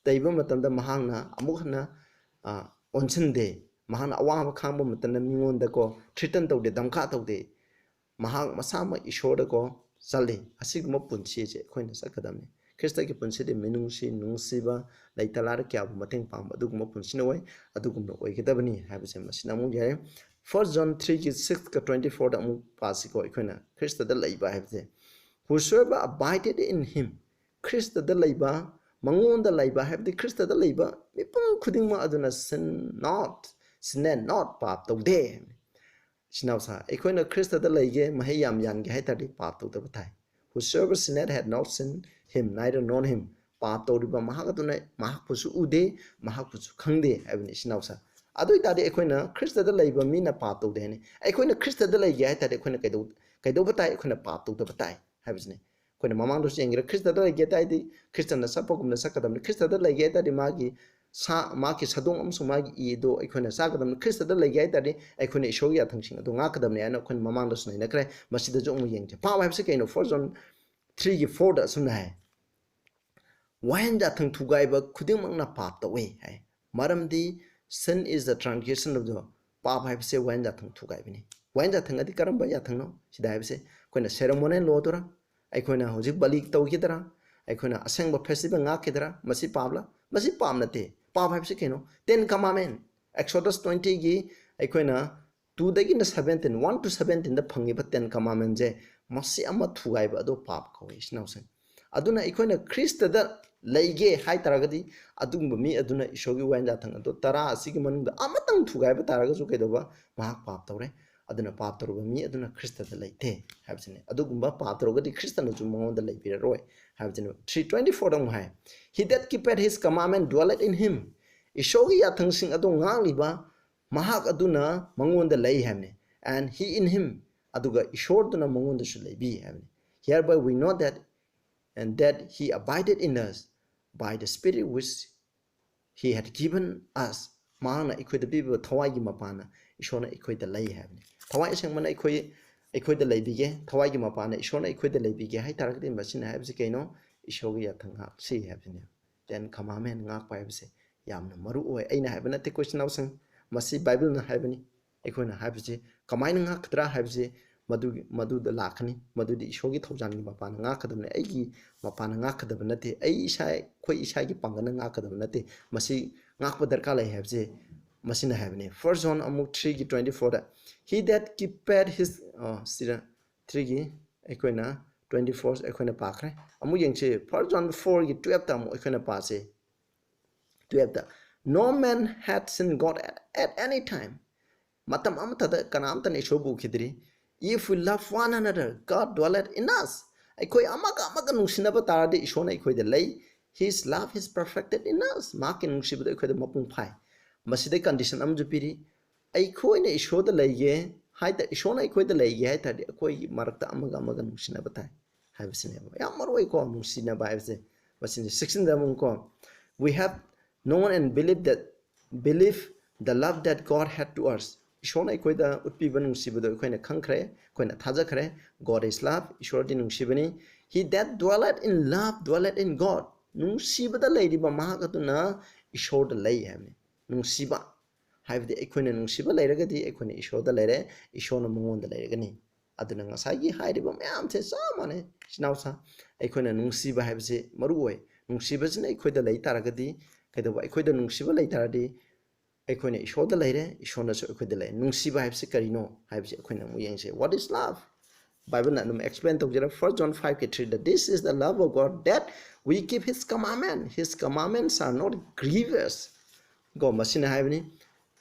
ꯆꯩꯕ ꯃꯇꯝꯗ ꯃꯍꯥꯛꯅ ꯑꯃꯨꯛ ꯍꯟꯅ, ꯑ, ꯑꯣꯟꯁꯤꯟꯗꯦ꯫ ꯃꯍꯥꯛꯅ ꯑꯋꯥꯕ ꯈꯥꯡꯕ ꯃꯇꯝꯗ ꯃꯤꯉꯣꯟꯗꯀꯣ threaten ꯇꯧꯗꯦ, ꯗꯝꯀꯥ ꯇꯧꯗꯦ꯫ ꯃꯍꯥꯛ ꯃꯁꯥꯃꯛ ꯏꯁꯣꯔꯗꯀꯣ ꯆꯠꯂꯤ꯫ ꯑꯁꯤꯒꯨꯝꯕ ꯄꯨꯟꯁꯤ ꯑꯁꯦ ꯑꯩꯈꯣꯏꯅ ꯆꯠꯀꯗꯕꯅꯤ꯫ ꯈ꯭ꯔꯤꯁꯇꯒꯤ ꯄꯨꯟꯁꯤꯗꯤ ꯃꯤꯅꯨꯡꯁꯤ, ꯅꯨꯡꯁꯤꯕ, ꯂꯩꯇ ꯂꯥꯏꯔ ꯀꯌꯥꯕꯨ ꯃꯇꯦꯡ ꯄꯥꯡꯕ ꯑꯗꯨꯒꯨꯝꯕ ꯄꯨꯟꯁꯤꯅ ꯑꯣꯏ, ꯑꯗꯨꯒꯨꯝꯅ ꯑꯣꯏꯒꯗꯕꯅꯤ ꯍꯥꯏꯕꯁꯦ ꯃꯁꯤꯅ ꯑꯃꯨꯛ ꯌꯥꯏ꯫ First John three ꯒꯤ six ꯀ twenty four ꯗ ꯑꯃꯨꯛ ꯄꯥꯁꯤꯀꯣ, ꯑꯩꯈꯣꯏꯅ ꯈ꯭ꯔꯤꯁꯇꯗ ꯂꯩꯕ ꯍꯥꯏꯕꯁꯦ, "Whosoever abideth in him, ꯈ꯭ꯔꯤꯁꯇꯗ ꯂꯩꯕ, ꯃꯉꯣꯟꯗ ꯂꯩꯕ ꯍꯥꯏꯕꯗꯤ ꯈ꯭ꯔꯤꯁꯇꯗ ꯂꯩꯕ ꯃꯤꯄꯨꯝ ꯈꯨꯗꯤꯡꯃꯛ ꯑꯗꯨꯅ sin not, sinned not, ꯄꯥꯞ ꯇꯧꯗꯦ꯫ ꯏꯆꯤꯟ ꯏꯅꯥꯎꯁꯥ, ꯑꯩꯈꯣꯏꯅ ꯈ꯭ꯔꯤꯁꯇꯗ ꯂꯩꯒꯦ, ꯃꯍꯩ ꯌꯥꯝ ꯌꯥꯟꯒꯦ ꯍꯥꯏ ꯇꯥꯔꯗꯤ ꯄꯥꯞ ꯇꯧꯗꯕ ꯇꯥꯏ꯫ Whosoever sinneth had not seen him, neither known him. ꯄꯥꯞ ꯇꯧꯔꯤꯕ ꯃꯍꯥꯛ ꯑꯗꯨꯅ ꯃꯍꯥꯛꯄꯨꯁꯨ ꯎꯗꯦ, ꯃꯍꯥꯛꯄꯨꯁꯨ ꯈꯪꯗꯦ ꯍꯥꯏꯕꯅꯤ ꯏꯆꯤꯟ ꯏꯅꯥꯎꯁꯥ꯫ ꯑꯗꯨ ꯑꯣꯏ ꯇꯥꯔꯗꯤ ꯑꯩꯈꯣꯏꯅ ꯈ꯭ꯔꯤꯁꯇꯗ ꯂꯩꯕ ꯃꯤꯅ ꯄꯥꯞ ꯇꯧꯗꯦ ꯍꯥꯏꯅꯤ꯫ ꯑꯩꯈꯣꯏꯅ ꯈ꯭ꯔꯤꯁꯇꯗ ꯂꯩꯒꯦ ꯍꯥꯏ ꯇꯥꯔꯗꯤ ꯑꯩꯈꯣꯏꯅ ꯀꯩꯗꯧ-, ꯀꯩꯗꯧꯕ ꯇꯥꯏ? ꯑꯩꯈꯣꯏꯅ ꯄꯥꯞ ꯇꯧꯗꯕ ꯇꯥꯏ ꯍꯥꯏꯕꯁꯤꯅꯤ꯫ ꯑꯩꯈꯣꯏꯅ ꯃꯃꯥꯡꯗꯁꯨ ꯌꯦꯡꯈ꯭ꯔꯦ, ꯈ꯭ꯔꯤꯁꯇꯗ ꯂꯩꯒꯦ ꯍꯥꯏ ꯇꯥꯔꯗꯤ ꯈ꯭ꯔꯤꯁꯇꯅ ꯆꯠꯄꯒꯨꯝꯅ ꯆꯠꯀꯗꯕꯅꯤ꯫ ꯈ꯭ꯔꯤꯁꯇꯗ ꯂꯩꯒꯦ ꯍꯥꯏ ꯇꯥꯔꯗꯤ ꯃꯥꯒꯤ ꯁꯥ, ꯃꯥꯒꯤ ꯁꯥꯗꯣꯡ ꯑꯃꯁꯨꯡ ꯃꯥꯒꯤ ꯏ ꯑꯗꯣ ꯑꯩꯈꯣꯏꯅ ꯆꯥꯒꯗꯕꯅꯤ꯫ ꯈ꯭ꯔꯤꯁꯇꯗ ꯂꯩꯒꯦ ꯍꯥꯏ ꯇꯥꯔꯗꯤ ꯑꯩꯈꯣꯏꯅ ꯏꯁꯣꯔꯒꯤ ꯌꯥꯊꯪꯁꯤꯡ ꯑꯗꯨ ꯉꯥꯛꯀꯗꯕꯅꯤ ꯍꯥꯏꯅ ꯑꯩꯈꯣꯏꯅ ꯃꯃꯥꯡꯗꯁꯨ ꯅꯩꯅꯈ꯭ꯔꯦ꯫ ꯃꯁꯤꯗꯁꯨ ꯑꯃꯨꯛ ꯌꯦꯡꯁꯦ꯫ ꯄꯥꯞ ꯍꯥꯏꯕꯁꯤ ꯀꯩꯅꯣ? First John three ꯒꯤ four ꯗ ꯑꯁꯨꯝꯅ ꯍꯥꯏ, "ꯋꯥꯌꯦꯟ ꯌꯥꯊꯪ ꯊꯨꯒꯥꯏꯕ ꯈꯨꯗꯤꯡꯃꯛꯅ ꯄꯥꯞ ꯇꯧꯏ" ꯍꯥꯏ꯫ ꯃꯔꯝꯗꯤ sin is the transgression of the law. ꯄꯥꯞ ꯍꯥꯏꯕꯁꯦ ꯋꯥꯌꯦꯟ ꯌꯥꯊꯪ ꯊꯨꯒꯥꯏꯕꯅꯤ꯫ ꯋꯥꯌꯦꯟ ꯌꯥꯊꯪ ꯑꯗꯤ ꯀꯔꯝꯕ ꯌꯥꯊꯪꯅꯣ? ꯁꯤꯗ ꯍꯥꯏꯕꯁꯦ ꯑꯩꯈꯣꯏꯅ ceremonial law ꯗꯨꯔ, ꯑꯩꯈꯣꯏꯅ ꯍꯧꯖꯤꯛ ꯕꯂꯤ ꯇꯧꯈꯤꯗ꯭ꯔꯥ, ꯑꯩꯈꯣꯏꯅ ꯑꯁꯦꯡꯕ festival ꯉꯥꯛꯈꯤꯗ꯭ꯔꯥ, ꯃꯁꯤ ꯄꯥꯞꯂ? ꯃꯁꯤ ꯄꯥꯞ ꯅꯠꯇꯦ꯫ ꯄꯥꯞ ꯍꯥꯏꯕꯁꯤ ꯀꯩꯅꯣ? Ten Commandment, Exodus twenty ꯒꯤ ꯑꯩꯈꯣꯏꯅ two ꯗꯒꯤꯅ seventeen, one to seventeen ꯗ ꯐꯪꯉꯤꯕ Ten Commandment ꯁꯦ, ꯃꯁꯤ ꯑꯃ ꯊꯨꯒꯥꯏꯕ ꯑꯗꯣ ꯄꯥꯞ ꯀꯧꯏ, ꯏꯆꯤꯟ ꯏꯅꯥꯎꯁꯤꯡ꯫ ꯑꯗꯨꯅ ꯑꯩꯈꯣꯏꯅ ꯈ꯭ꯔꯤꯁꯇꯗ ꯂꯩꯒꯦ ꯍꯥꯏ ꯇꯥꯔꯒꯗꯤ ꯑꯗꯨꯒꯨꯝꯕ ꯃꯤ ꯑꯗꯨꯅ ꯏꯁꯣꯔꯒꯤ ꯋꯥꯌꯦꯟ ꯌꯥꯊꯪ ꯑꯗꯣ ꯇꯔꯥ ꯑꯁꯤꯒꯤ ꯃꯅꯨꯡꯗ ꯑꯃꯇꯪ ꯊꯨꯒꯥꯏꯕ ꯇꯥꯔꯒꯁꯨ ꯀꯩꯗꯧꯕ? ꯃꯍꯥꯛ ꯄꯥꯞ ꯇꯧꯔꯦ꯫ ꯑꯗꯨꯅ ꯄꯥꯞ ꯇꯧꯔꯨꯕ ꯃꯤ ꯑꯗꯨꯅ ꯈ꯭ꯔꯤꯁꯇꯗ ꯂꯩꯇꯦ ꯍꯥꯏꯕꯁꯤꯅꯤ꯫ ꯑꯗꯨꯒꯨꯝꯕ ꯄꯥꯞ ꯇꯧꯔꯒꯗꯤ ꯈ꯭ꯔꯤꯁꯇꯅꯁꯨ ꯃꯉꯣꯟꯗ ꯂꯩꯕꯤꯔꯔꯣꯏ ꯍꯥꯏꯕꯁꯤꯅꯤ꯫ Three twenty four ꯗ ꯑꯃꯨꯛ ꯍꯥꯏ, "He that keepeth his commandment dwelleth in him." ꯏꯁꯣꯔꯒꯤ ꯌꯥꯊꯪꯁꯤꯡ ꯑꯗꯨ ꯉꯥꯛꯂꯤꯕ ꯃꯍꯥꯛ ꯑꯗꯨꯅ ꯃꯉꯣꯟꯗ ꯂꯩ ꯍꯥꯏꯕꯅꯤ꯫ "And he in him," ꯑꯗꯨꯒ ꯏꯁꯣꯔꯗꯨꯅ ꯃꯉꯣꯟꯗꯁꯨ ꯂꯩꯕꯤ ꯍꯥꯏꯕꯅꯤ꯫ "Hereby we know that, and that he abideth in us, by the Spirit which he had given us." ꯃꯍꯥꯛꯅ ꯑꯩꯈꯣꯏꯗ ꯄꯤꯕ ꯊꯋꯥꯏꯒꯤ ꯃꯄꯥꯟꯅ ꯏꯁꯣꯔꯅ ꯑꯩꯈꯣꯏꯗ ꯂꯩ ꯍꯥꯏꯕꯅꯤ꯫ ꯊꯋꯥꯏ ꯑꯁꯦꯡꯕꯅ ꯑꯩꯈꯣꯏ, ꯑꯩꯈꯣꯏꯗ ꯂꯩꯕꯤꯒꯦ, ꯊꯋꯥꯏꯒꯤ ꯃꯄꯥꯟꯅ ꯏꯁꯣꯔꯅ ꯑꯩꯈꯣꯏꯗ ꯂꯩꯕꯤꯒꯦ ꯍꯥꯏ ꯇꯥꯔꯒꯗꯤ ꯃꯁꯤꯅ ꯍꯥꯏꯕꯁꯤ ꯀꯩꯅꯣ? ꯏꯁꯣꯔꯒꯤ ꯌꯥꯊꯪ ꯉꯥꯛꯁꯤ ꯍꯥꯏꯕꯁꯤꯅꯦ꯫ Ten Commandment ꯉꯥꯛꯄ ꯍꯥꯏꯕꯁꯦ ꯌꯥꯝꯅ ꯃꯔꯨ ꯑꯣꯏ꯫ ꯑꯩꯅ ꯍꯥꯏꯕ ꯅꯠꯇꯦ, ꯏꯆꯤꯟ ꯏꯅꯥꯎꯁꯤꯡ, ꯃꯁꯤ ꯕꯥꯏꯕꯜꯅ ꯍꯥꯏꯕꯅꯤ꯫ ꯑꯩꯈꯣꯏꯅ ꯍꯥꯏꯕꯁꯤ ꯀꯃꯥꯏꯅ ꯉꯥꯛꯀꯗ꯭ꯔꯥ ꯍꯥꯏꯕꯁꯤ ꯃꯗꯨꯒꯤ, ꯃꯗꯨꯗ ꯂꯥꯛꯀꯅꯤ꯫ ꯃꯗꯨꯗꯤ ꯏꯁꯣꯔꯒꯤ ꯊꯧꯖꯥꯜꯒꯤ ꯃꯄꯥꯟꯅ ꯉꯥꯛꯀꯗꯕꯅꯤ꯫ ꯑꯩꯒꯤ ꯃꯄꯥꯟꯅ ꯉꯥꯛꯀꯗꯕ ꯅꯠꯇꯦ꯫ ꯑꯩ ꯏꯁꯥ, ꯑꯩꯈꯣꯏ ꯏꯁꯥꯒꯤ ꯄꯥꯡꯒꯜꯅ ꯉꯥꯛꯀꯗꯕ ꯅꯠꯇꯦ꯫ ꯃꯁꯤ ꯉꯥꯛꯄ ꯗꯔꯀꯥꯔ ꯂꯩ ꯍꯥꯏꯕꯁꯦ ꯃꯁꯤꯅ ꯍꯥꯏꯕꯅꯤ꯫ First John ꯑꯃꯨꯛ three ꯒꯤ twenty four the, "He that keepeth his," ꯑ, ꯁꯤꯗ three ꯒꯤ ꯑꯩꯈꯣꯏꯅ Twenty four ꯑꯩꯈꯣꯏꯅ ꯄꯥꯈ꯭ꯔꯦ꯫ ꯑꯃꯨꯛ ꯌꯦꯡꯁꯤ, First John fourꯒꯤ twelveꯇ ꯑꯃꯨꯛ ꯑꯩꯈꯣꯏꯅ ꯄꯥꯁꯤ꯫ Twelveꯇ, "No man had seen God at, at any time." ꯃꯇꯝ ꯑꯃꯠꯇꯗ ꯀꯅꯥꯝꯇꯅ ꯏꯁꯣꯔꯕꯨ ꯎꯈꯤꯗ꯭ꯔꯤ꯫ "If we love one another, God dwelleth in us." ꯑꯩꯈꯣꯏ ꯑꯃꯒ ꯑꯃꯒ ꯅꯨꯡꯁꯤꯅꯕ ꯇꯥꯔꯗꯤ ꯏꯁꯣꯔꯅ ꯑꯩꯈꯣꯏꯗ ꯂꯩ꯫ "His love is perfected in us." ꯃꯍꯥꯛꯀꯤ ꯅꯨꯡꯁꯤꯕꯗ ꯑꯩꯈꯣꯏꯗ ꯃꯄꯨꯡ ꯐꯥꯏ꯫ ꯃꯁꯤꯗ condition ꯑꯃꯁꯨ ꯄꯤꯔꯤ꯫ ꯑꯩꯈꯣꯏꯅ ꯏꯁꯣꯔꯗ ꯂꯩꯒꯦ ꯍꯥꯏ ꯇꯥ-, ꯏꯁꯣꯔꯅ ꯑꯩꯈꯣꯏꯗ ꯂꯩꯒꯦ ꯍꯥꯏ ꯇꯥꯔꯗꯤ ꯑꯩꯈꯣꯏꯒꯤ ꯃꯔꯛꯇ ꯑꯃꯒ ꯑꯃꯒ ꯅꯨꯡꯁꯤꯅꯕ ꯇꯥꯏ ꯍꯥꯏꯕꯁꯤꯅꯦꯕ꯫ ꯌꯥꯝ ꯃꯔꯨ ꯑꯣꯏꯀꯣ, ꯅꯨꯡꯁꯤꯅꯕ ꯍꯥꯏꯕꯁꯦ꯫ ꯃꯁꯤꯅ sixteenꯗ ꯑꯃꯨꯛꯀꯣ, "We have known and believed that, believe the love that God had to us." ꯏꯁꯣꯔꯅ ꯑꯩꯈꯣꯏꯗ ꯎꯠꯄꯤꯕ ꯅꯨꯡꯁꯤꯕꯗꯣ ꯑꯩꯈꯣꯏꯅ ꯈꯪꯈ꯭ꯔꯦ, ꯑꯩꯈꯣꯏꯅ ꯊꯥꯖꯈ꯭ꯔꯦ꯫ "God is love." ꯏꯁꯣꯔꯗꯤ ꯅꯨꯡꯁꯤꯕꯅꯤ꯫ "He that dwelleth in love dwelleth in God." ꯅꯨꯡꯁꯤꯕꯗ ꯂꯩꯔꯤꯕ ꯃꯍꯥꯛ ꯑꯗꯨꯅ ꯏꯁꯣꯔꯗ ꯂꯩ ꯍꯥꯏꯕꯅꯤ꯫ ꯅꯨꯡꯁꯤꯕ ꯍꯥꯏꯕꯗꯤ ꯑꯩꯈꯣꯏꯅ ꯅꯨꯡꯁꯤꯕ ꯂꯩꯔꯒꯗꯤ ꯑꯩꯈꯣꯏꯅ ꯏꯁꯣꯔꯗ ꯂꯩꯔꯦ, ꯏꯁꯣꯔꯅ ꯃꯉꯣꯟꯗ ꯂꯩꯔꯒꯅꯤ꯫ ꯑꯗꯨꯅ ꯉꯁꯥꯏꯒꯤ ꯍꯥꯏꯔꯤꯕ ꯃꯌꯥꯝꯁꯦ ꯆꯞ ꯃꯥꯟꯅꯩ, ꯏꯆꯤꯟ ꯏꯅꯥꯎꯁꯥ꯫ ꯑꯩꯈꯣꯏꯅ ꯅꯨꯡꯁꯤꯕ ꯍꯥꯏꯕꯁꯤ ꯃꯔꯨ ꯑꯣꯏ꯫ ꯅꯨꯡꯁꯤꯕꯁꯤꯅ ꯑꯩꯈꯣꯏꯗ ꯂꯩ ꯇꯥꯔꯒꯗꯤ, ꯀꯩꯗꯧꯕ, ꯑꯩꯈꯣꯏꯗ ꯅꯨꯡꯁꯤꯕ ꯂꯩ ꯇꯥꯔꯗꯤ ꯑꯩꯈꯣꯏꯅ ꯏꯁꯣꯔꯗ ꯂꯩꯔꯦ, ꯏꯁꯣꯔꯅꯁꯨ ꯑꯩꯈꯣꯏꯗ ꯂꯩ꯫ ꯅꯨꯡꯁꯤꯕ ꯍꯥꯏꯕꯁꯤ ꯀꯔꯤꯅꯣ ꯍꯥꯏꯕꯁꯤ ꯑꯩꯈꯣꯏꯅ ꯑꯃꯨꯛ ꯌꯦꯡꯁꯦ꯫ What is love? ꯕꯥꯏꯕꯜꯅ ꯑꯗꯨꯝ explain ꯇꯧꯖꯔꯦ꯫ First John fiveꯀꯤ threeꯗ, "This is the love of God, that we keep his commandment. His commandments are not grievous." ꯀꯣ, ꯃꯁꯤꯅ ꯍꯥꯏꯕꯅꯤ,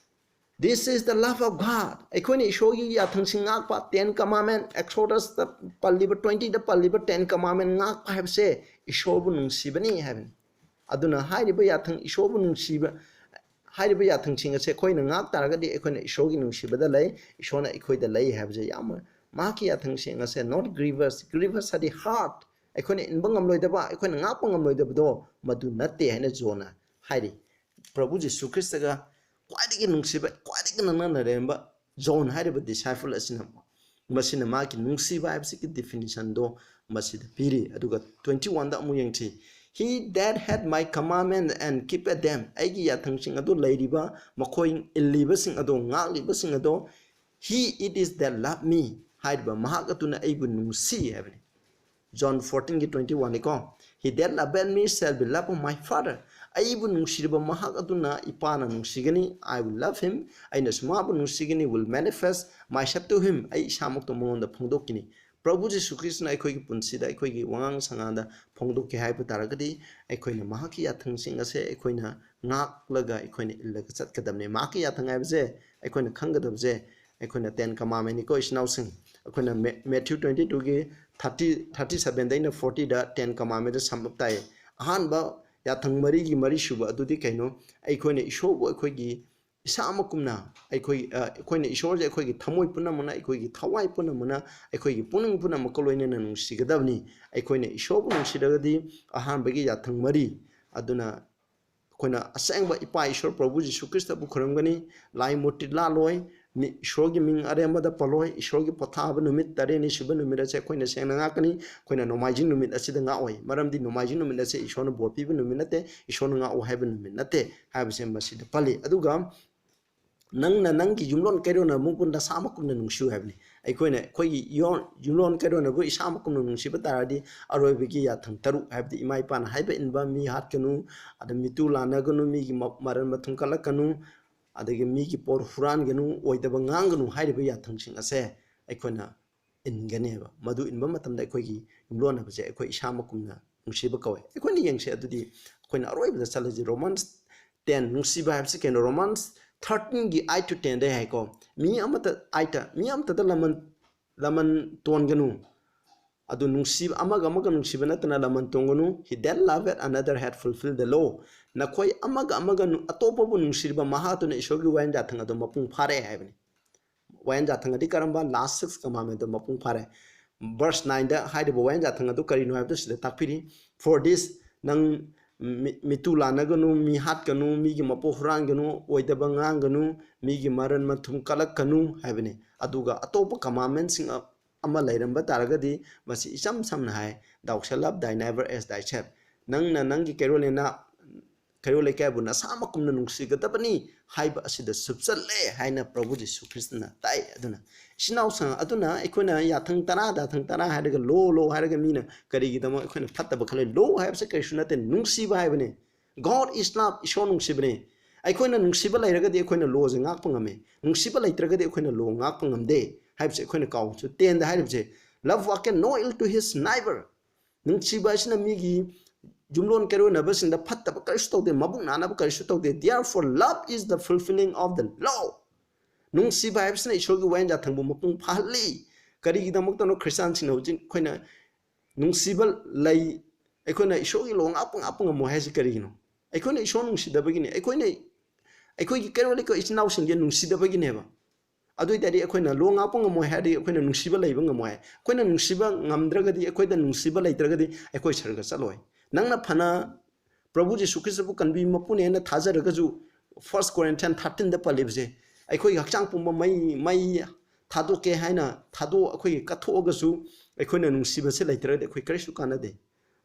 "This is the love of God." ꯑꯩꯈꯣꯏꯅ ꯏꯁꯣꯔꯒꯤ ꯌꯥꯊꯪꯁꯤꯡ ꯉꯥꯛꯄ, Ten Commandment, Exodusꯇ ꯄꯜꯂꯤꯕ, twentyꯗ ꯄꯜꯂꯤꯕ Ten Commandment ꯉꯥꯛꯄ ꯍꯥꯏꯕꯁꯦ ꯏꯁꯣꯔꯕꯨ ꯅꯨꯡꯁꯤꯕꯅꯤ ꯍꯥꯏꯕꯅꯤ꯫ ꯑꯗꯨꯅ ꯍꯥꯏꯔꯤꯕ ꯌꯥꯊꯪ, ꯏꯁꯣꯔꯕꯨ ꯅꯨꯡꯁꯤꯕ, ꯍꯥꯏꯔꯤꯕ ꯌꯥꯊꯪꯁꯤꯡ ꯑꯁꯦ ꯑꯩꯈꯣꯏꯅ ꯉꯥꯛ ꯇꯥꯔꯒꯗꯤ ꯑꯩꯈꯣꯏꯅ ꯏꯁꯣꯔꯒꯤ ꯅꯨꯡꯁꯤꯕꯗ ꯂꯩ, ꯏꯁꯣꯔꯅ ꯑꯩꯈꯣꯏꯗ ꯂꯩ ꯍꯥꯏꯕꯁꯦ ꯌꯥꯝ, ꯃꯍꯥꯛꯀꯤ ꯌꯥꯊꯪꯁꯤꯡ ꯑꯁꯦ not grievous, grievous ꯍꯥꯏꯗꯤ hard, ꯑꯩꯈꯣꯏꯅ ꯏꯟꯕ ꯉꯝꯂꯣꯏꯗꯕ, ꯑꯩꯈꯣꯏꯅ ꯉꯥꯛꯄ ꯉꯝꯂꯣꯏꯗꯕꯗꯣ ꯃꯗꯨ ꯅꯠꯇꯦ ꯍꯥꯏꯅ ꯖꯣꯟꯅ ꯍꯥꯏꯔꯤ꯫ ꯄ꯭ꯔꯚꯨ ꯖꯤꯁꯨ ꯈ꯭ꯔꯤꯁꯇꯒ ꯈ꯭ꯋꯥꯏꯗꯒꯤ ꯅꯨꯡꯁꯤꯕ, ꯈ꯭ꯋꯥꯏꯗꯒꯤ ꯅꯛꯅꯅ ꯂꯩꯔꯝꯕ ꯖꯣꯟ ꯍꯥꯏꯔꯤꯕ disciple ꯑꯁꯤꯅ, ꯃꯁꯤꯅ ꯃꯥꯒꯤ ꯅꯨꯡꯁꯤꯕ ꯍꯥꯏꯕꯁꯤꯒꯤ definitionꯗꯣ ꯃꯁꯤꯗ ꯄꯤꯔꯤ꯫ ꯑꯗꯨꯒ twenty oneꯗ ꯑꯃꯨꯛ ꯌꯦꯡꯁꯤ, "He that had my commandment and keepeth them." ꯑꯩꯒꯤ ꯌꯥꯊꯪꯁꯤꯡ ꯑꯗꯨ ꯂꯩꯔꯤꯕ, ꯃꯈꯣꯏ ꯏꯜꯂꯤꯕꯁꯤꯡ ꯑꯗꯣ, ꯉꯥꯛꯂꯤꯕꯁꯤꯡ ꯑꯗꯣ, "He it is that love me." ꯍꯥꯏꯔꯤꯕ ꯃꯍꯥꯛ ꯑꯗꯨꯅ ꯑꯩꯕꯨ ꯅꯨꯡꯁꯤ ꯍꯥꯏꯕꯅꯤ꯫ John fourteenꯒꯤ twenty oneꯅꯤꯀꯣ, "He that loveth me shall be loved of my Father." ꯑꯩꯕꯨ ꯅꯨꯡꯁꯤꯔꯕ ꯃꯍꯥꯛ ꯑꯗꯨꯅ ꯏꯄꯥꯅ ꯅꯨꯡꯁꯤꯒꯅꯤ, "I will love him." ꯑꯩꯅꯁꯨ ꯃꯥꯕꯨ ꯅꯨꯡꯁꯤꯒꯅꯤ, "will manifest myself to him." ꯑꯩ ꯏꯁꯥꯃꯛꯇꯣ ꯃꯉꯣꯟꯗ ꯐꯣꯡꯗꯣꯛꯈꯤꯅꯤ꯫ ꯄ꯭ꯔꯚꯨ ꯖꯤꯁꯨ ꯈ꯭ꯔꯤꯁꯇꯅ ꯑꯩꯈꯣꯏꯒꯤ ꯄꯨꯟꯁꯤꯗ, ꯑꯩꯈꯣꯏꯒꯤ ꯋꯥꯉꯥꯡ ꯁꯉꯥꯡꯗ ꯐꯣꯡꯗꯣꯛꯀꯦ ꯍꯥꯏꯕ ꯇꯥꯔꯒꯗꯤ, ꯑꯩꯈꯣꯏꯅ ꯃꯍꯥꯛꯀꯤ ꯌꯥꯊꯪꯁꯤꯡ ꯑꯁꯦ ꯑꯩꯈꯣꯏꯅ ꯉꯥꯛꯂꯒ ꯑꯩꯈꯣꯏꯅ ꯏꯜꯂꯒ ꯆꯠꯀꯗꯕꯅꯤ꯫ ꯃꯍꯥꯛꯀꯤ ꯌꯥꯊꯪ ꯍꯥꯏꯕꯁꯦ ꯑꯩꯈꯣꯏꯅ ꯈꯪꯒꯗꯕꯁꯦ, ꯑꯩꯈꯣꯏꯅ Ten Commandmentꯅꯤꯀꯣ, ꯏꯆꯤꯟ ꯏꯅꯥꯎꯁꯤꯡ꯫ ꯑꯩꯈꯣꯏꯅ ꯃꯦ-, Matthew twenty twoꯒꯤ thirty, thirty sevenꯗꯩꯅ fortyꯗ Ten Commandmentꯇ sum up ꯇꯥꯏ꯫ ꯑꯍꯥꯟꯕ ꯌꯥꯊꯪ ꯃꯔꯤꯒꯤ ꯃꯔꯤꯁꯨꯕ ꯑꯗꯨꯗꯤ ꯀꯩꯅꯣ? ꯑꯩꯈꯣꯏꯅ ꯏꯁꯣꯔꯕꯨ ꯑꯩꯈꯣꯏꯒꯤ ꯏꯁꯥꯃꯛꯀꯨꯝꯅ, ꯑꯩꯈꯣꯏ, ꯑ, ꯑꯩꯈꯣꯏꯅ ꯏꯁꯣꯔꯁꯦ ꯑꯩꯈꯣꯏꯒꯤ ꯊꯃꯣꯏ ꯄꯨꯝꯅꯃꯛꯅ, ꯑꯩꯈꯣꯏꯒꯤ ꯊꯋꯥꯏ ꯄꯨꯝꯅꯃꯛꯅ, ꯑꯩꯈꯣꯏꯒꯤ ꯄꯨꯛꯅꯤꯡ ꯄꯨꯝꯅꯃꯛꯀ ꯂꯣꯏꯅꯅ ꯅꯨꯡꯁꯤꯒꯗꯕꯅꯤ꯫ ꯑꯩꯈꯣꯏꯅ ꯏꯁꯣꯔꯕꯨ ꯅꯨꯡꯁꯤꯔꯒꯗꯤ ꯑꯍꯥꯟꯕꯒꯤ ꯌꯥꯊꯪ ꯃꯔꯤ ꯑꯗꯨꯅ ꯑꯩꯈꯣꯏꯅ ꯑꯁꯦꯡꯕ ꯏꯄꯥ ꯏꯁꯣꯔ ꯄ꯭ꯔꯚꯨ ꯖꯤꯁꯨ ꯈ꯭ꯔꯤꯁꯇꯕꯨ ꯈꯨꯔꯨꯝꯒꯅꯤ, ꯂꯥꯏ ꯃꯨꯔꯇꯤ ꯂꯥꯠꯂꯣꯏ, ꯃꯤ-, ꯏꯁꯣꯔꯒꯤ ꯃꯤꯡ ꯑꯔꯦꯝꯕꯗ ꯄꯜꯂꯣꯏ, ꯏꯁꯣꯔꯒꯤ ꯄꯣꯊꯥꯕ ꯅꯨꯃꯤꯠ ꯇꯔꯦꯠꯅꯤ ꯁꯨꯕ ꯅꯨꯃꯤꯠ ꯑꯁꯦ ꯑꯩꯈꯣꯏꯅ ꯁꯦꯡꯅ ꯉꯥꯛꯀꯅꯤ꯫ ꯑꯩꯈꯣꯏꯅ ꯅꯣꯡꯃꯥꯏꯖꯤꯡ ꯅꯨꯃꯤꯠ ꯑꯁꯤꯗ ꯉꯥꯛꯑꯣꯏ, ꯃꯔꯝꯗꯤ ꯅꯣꯡꯃꯥꯏꯖꯤꯡ ꯅꯨꯃꯤꯠ ꯑꯁꯦ ꯏꯁꯣꯔꯅ ꯕꯣꯔ ꯄꯤꯕ ꯅꯨꯃꯤꯠ ꯅꯠꯇꯦ, ꯏꯁꯣꯔꯅ ꯉꯥꯛꯑꯣ ꯍꯥꯏꯕ ꯅꯨꯃꯤꯠ ꯅꯠꯇꯦ ꯍꯥꯏꯕꯁꯦ ꯃꯁꯤꯗ ꯄꯜꯂꯤ꯫ ꯑꯗꯨꯒ ꯅꯪꯅ ꯅꯪꯒꯤ ꯌꯨꯝꯂꯣꯟ ꯀꯩꯔꯣꯟꯅꯕꯕꯨ ꯅꯁꯥꯃꯛꯀꯨꯝꯅ ꯅꯨꯡꯁꯤꯌꯨ ꯍꯥꯏꯕꯅꯤ꯫ ꯑꯩꯈꯣꯏꯅ ꯑꯩꯈꯣꯏꯒꯤ ꯌꯣꯟ-, ꯌꯨꯝꯂꯣꯟ ꯀꯩꯔꯣꯟꯅꯕꯕꯨ ꯏꯁꯥꯃꯛꯀꯨꯝꯅ ꯅꯨꯡꯁꯤꯕ ꯇꯥꯔꯗꯤ, ꯑꯔꯣꯏꯕꯒꯤ ꯌꯥꯊꯪ ꯇꯔꯨꯛ, ꯍꯥꯏꯕꯗꯤ ꯏꯃꯥ ꯏꯄꯥꯅ ꯍꯥꯏꯕ ꯏꯟꯕ, ꯃꯤ ꯍꯥꯠꯀꯅꯨ, ꯑꯗ ꯃꯤꯇꯨ ꯂꯥꯟꯅꯒꯅꯨ, ꯃꯤꯒꯤ ꯃ-, ꯃꯔꯟ ꯃꯊꯨꯝ ꯀꯠꯂꯛꯀꯅꯨ, ꯑꯗꯒꯤ ꯃꯤꯒꯤ ꯄꯣꯠ ꯍꯨꯔꯥꯟꯒꯅꯨ, ꯑꯣꯏꯗꯕ ꯉꯥꯡꯒꯅꯨ ꯍꯥꯏꯔꯤꯕ ꯌꯥꯊꯪꯁꯤꯡ ꯑꯁꯦ ꯑꯩꯈꯣꯏꯅ ꯏꯟꯒꯅꯦꯕ꯫ ꯃꯗꯨ ꯏꯟꯕ ꯃꯇꯝꯗ ꯑꯩꯈꯣꯏꯒꯤ ꯌꯨꯝꯂꯣꯟꯅꯕꯁꯦ ꯑꯩꯈꯣꯏ ꯏꯁꯥꯃꯛꯀꯨꯝꯅ ꯅꯨꯡꯁꯤꯕ ꯀꯧꯋꯦ꯫ ꯑꯩꯈꯣꯏꯅ ꯌꯦꯡꯁꯦ ꯑꯗꯨꯗꯤ, ꯑꯩꯈꯣꯏꯅ ꯑꯔꯣꯏꯕꯗ ꯆꯠꯂꯁꯤ꯫ Romans ten, ꯅꯨꯡꯁꯤꯕ ꯍꯥꯏꯕꯁꯤ ꯀꯩꯅꯣ? Romans thirteenꯒꯤ eight to tenꯗ ꯍꯥꯏꯀꯣ, "ꯃꯤ ꯑꯃꯠꯇ," eightꯇ, "ꯃꯤ ꯑꯃꯠꯇꯗ ꯂꯃꯟ, ꯂꯃꯟ ꯇꯣꯟꯒꯅꯨ, ꯑꯗꯨ ꯅꯨꯡꯁꯤꯕ, ꯑꯃꯒ ꯑꯃꯒ ꯅꯨꯡꯁꯤꯕ ꯅꯠꯇꯅ ꯂꯃꯟ ꯇꯣꯟꯒꯅꯨ꯫ He that loveth another hath fulfilled the law." ꯅꯈꯣꯏ ꯑꯃꯒ ꯑꯃꯒ ꯅꯨ-, ꯑꯇꯣꯞꯄꯕꯨ ꯅꯨꯡꯁꯤꯔꯤꯕ ꯃꯍꯥꯛ ꯑꯗꯨꯅ ꯏꯁꯣꯔꯒꯤ ꯋꯥꯌꯦꯜ ꯌꯥꯊꯪ ꯑꯗꯨ ꯃꯄꯨꯡ ꯐꯥꯔꯦ ꯍꯥꯏꯕꯅꯤ꯫ ꯋꯥꯌꯦꯜ ꯌꯥꯊꯪ ꯑꯗꯤ ꯀꯔꯝꯕ? Last six commandment ꯑꯗꯨ ꯃꯄꯨꯡ ꯐꯥꯔꯦ꯫ Verse nineꯗ ꯍꯥꯏꯔꯤꯕ ꯋꯥꯌꯦꯜ ꯌꯥꯊꯪ ꯑꯗꯨ ꯀꯔꯤꯅꯣ ꯍꯥꯏꯕꯗꯨ ꯁꯤꯗ ꯇꯥꯛꯄꯤꯔꯤ꯫ "For this," ꯅꯪ ꯃꯤ-, ꯃꯤꯇꯨ ꯂꯥꯟꯅꯒꯅꯨ, ꯃꯤ ꯍꯥꯠꯀꯅꯨ, ꯃꯤꯒꯤ ꯃꯄꯣꯠ ꯍꯨꯔꯥꯟꯒꯅꯨ, ꯑꯣꯏꯗꯕ ꯉꯥꯡꯒꯅꯨ, ꯃꯤꯒꯤ ꯃꯔꯟ ꯃꯊꯨꯝ ꯀꯠꯂꯛꯀꯅꯨ ꯍꯥꯏꯕꯅꯤ꯫ ꯑꯗꯨꯒ ꯑꯇꯣꯞꯄ commandmentꯁꯤꯡ ꯑ-, ꯑꯃ ꯂꯩꯔꯝꯕ ꯇꯥꯔꯒꯗꯤ, ꯃꯁꯤ ꯏꯆꯝ ꯁꯝꯅ ꯍꯥꯏ, "Thou shalt love thy neighbor as thyself." ꯅꯪꯅ ꯅꯪꯒꯤ ꯀꯩꯔꯣꯜ ꯂꯩꯅꯥ-, ꯀꯩꯔꯣꯜ ꯂꯩꯀꯥꯏꯕꯨ ꯅꯁꯥꯃꯛꯀꯨꯝꯅ ꯅꯨꯡꯁꯤꯒꯗꯕꯅꯤ ꯍꯥꯏꯕ ꯑꯁꯤꯗ ꯁꯨꯞꯆꯜꯂꯦ ꯍꯥꯏꯅ ꯄ꯭ꯔꯚꯨ ꯖꯤꯁꯨ ꯈ꯭ꯔꯤꯁꯇꯅ ꯇꯥꯛꯑꯦ꯫ ꯑꯗꯨꯅ ꯏꯆꯤꯟ ꯏꯅꯥꯎꯁꯤꯡ, ꯑꯗꯨꯅ ꯑꯩꯈꯣꯏꯅ ꯌꯥꯊꯪ ꯇꯔꯥ, ꯌꯥꯊꯪ ꯇꯔꯥ ꯍꯥꯏꯔꯒ law, law ꯍꯥꯏꯔꯒ ꯃꯤꯅ ꯀꯔꯤꯒꯤꯗꯃꯛ ꯑꯩꯈꯣꯏꯅ ꯐꯠꯇꯕ ꯈꯜꯂꯤ? Law ꯍꯥꯏꯕꯁꯦ ꯀꯔꯤꯁꯨ ꯅꯠꯇꯦ, ꯅꯨꯡꯁꯤꯕ ꯍꯥꯏꯕꯅꯤ꯫ God is love, ꯏꯁꯣꯔ ꯅꯨꯡꯁꯤꯕꯅꯤ꯫ ꯑꯩꯈꯣꯏꯅ ꯅꯨꯡꯁꯤꯕ ꯂꯩꯔꯒꯗꯤ ꯑꯩꯈꯣꯏꯅ lawꯁꯦ ꯉꯥꯛꯄ ꯉꯝꯃꯤ, ꯅꯨꯡꯁꯤꯕ ꯂꯩꯇ꯭ꯔꯒꯗꯤ ꯑꯩꯈꯣꯏꯅ law ꯉꯥꯛꯄ ꯉꯝꯗꯦ ꯍꯥꯏꯕꯁꯦ ꯑꯩꯈꯣꯏꯅ ꯀꯥꯎꯕꯁꯨ꯫ Tenꯗ ꯍꯥꯏꯔꯤꯕꯁꯦ, Love worketh no ill to his neighbor. ꯅꯨꯡꯁꯤꯕ ꯑꯁꯤꯅ ꯃꯤꯒꯤ ꯌꯨꯝꯂꯣꯟ ꯀꯩꯔꯣꯏꯅꯕꯁꯤꯡꯗ ꯐꯠꯇꯕ ꯀꯔꯤꯁꯨ ꯇꯧꯗꯦ, ꯃꯕꯨꯛ ꯅꯥꯅꯕ ꯀꯔꯤꯁꯨ ꯇꯧꯗꯦ. Therefore love is the fulfilling of the law. ꯅꯨꯡꯁꯤꯕ ꯍꯥꯏꯕꯁꯤꯅ ꯏꯁꯣꯔꯒꯤ ꯋꯥꯌꯦꯟ ꯌꯥꯊꯪꯕꯨ ꯃꯄꯨꯡ ꯐꯥꯍꯜꯂꯤ. ꯀꯔꯤꯒꯤꯗꯃꯛꯇꯅꯣ ꯈ꯭ꯔꯤꯁꯇꯥꯟꯁꯤꯡꯅ ꯍꯧꯖꯤꯛ ꯑꯩꯈꯣꯏꯅ ꯅꯨꯡꯁꯤꯕ ꯂꯩ, ꯑꯩꯈꯣꯏꯅ ꯏꯁꯣꯔꯒꯤ ꯂꯣ ꯉꯥꯛꯄ ꯉꯥꯛꯄ ꯉꯝꯃꯣꯏ ꯍꯥꯏꯁꯤ ꯀꯔꯤꯒꯤꯅꯣ? ꯑꯩꯈꯣꯏꯅ ꯏꯁꯣꯔ ꯅꯨꯡꯁꯤꯗꯕꯒꯤꯅꯤ. ꯑꯩꯈꯣꯏꯅ, ꯑꯩꯈꯣꯏꯒꯤ ꯀꯩꯔꯣꯜ ꯂꯩꯀꯣꯜ ꯏꯆꯤꯟ ꯏꯅꯥꯎꯁꯤꯡꯁꯦ ꯅꯨꯡꯁꯤꯗꯕꯒꯤꯅꯦꯕ. ꯑꯗꯨ ꯑꯣꯏ ꯇꯥꯔꯗꯤ ꯑꯩꯈꯣꯏꯅ ꯂꯣ ꯉꯥꯛꯄ ꯉꯝꯃꯣꯏ ꯍꯥꯏꯔꯗꯤ ꯑꯩꯈꯣꯏꯅ ꯅꯨꯡꯁꯤꯕ ꯂꯩꯕ ꯉꯝꯃꯣꯏ ꯍꯥꯏ꯫ ꯑꯩꯈꯣꯏꯅ ꯅꯨꯡꯁꯤꯕ ꯉꯝꯗ꯭ꯔꯒꯗꯤ, ꯑꯩꯈꯣꯏꯗ ꯅꯨꯡꯁꯤꯕ ꯂꯩꯇ꯭ꯔꯒꯗꯤ ꯑꯩꯈꯣꯏ ꯁꯔꯒ ꯆꯠꯂꯣꯏ꯫ ꯅꯪꯅ ꯐꯅ ꯄ꯭ꯔꯚꯨ ꯖꯤꯁꯨ ꯈ꯭ꯔꯤꯁꯇꯕꯨ ꯀꯟꯕꯤ ꯃꯄꯨꯅꯦꯅ ꯊꯥꯖꯔꯒꯁꯨ, First Corinthians thirteen ꯄꯜꯂꯤꯕꯁꯦ, ꯑꯩꯈꯣꯏꯒꯤ ꯍꯛꯆꯥꯡ ꯄꯨꯝꯕ ꯃꯩ, ꯃꯩ ꯊꯥꯗꯣꯛꯀꯦ ꯍꯥꯏꯅ ꯊꯥꯗꯣꯛ-, ꯑꯩꯈꯣꯏꯒꯤ ꯀꯠꯊꯣꯛꯑꯒꯁꯨ ꯑꯩꯈꯣꯏꯅ ꯅꯨꯡꯁꯤꯕꯁꯦ ꯂꯩꯇ꯭ꯔꯒꯗꯤ ꯑꯩꯈꯣꯏ ꯀꯔꯤꯁꯨ ꯀꯥꯟꯅꯗꯦ꯫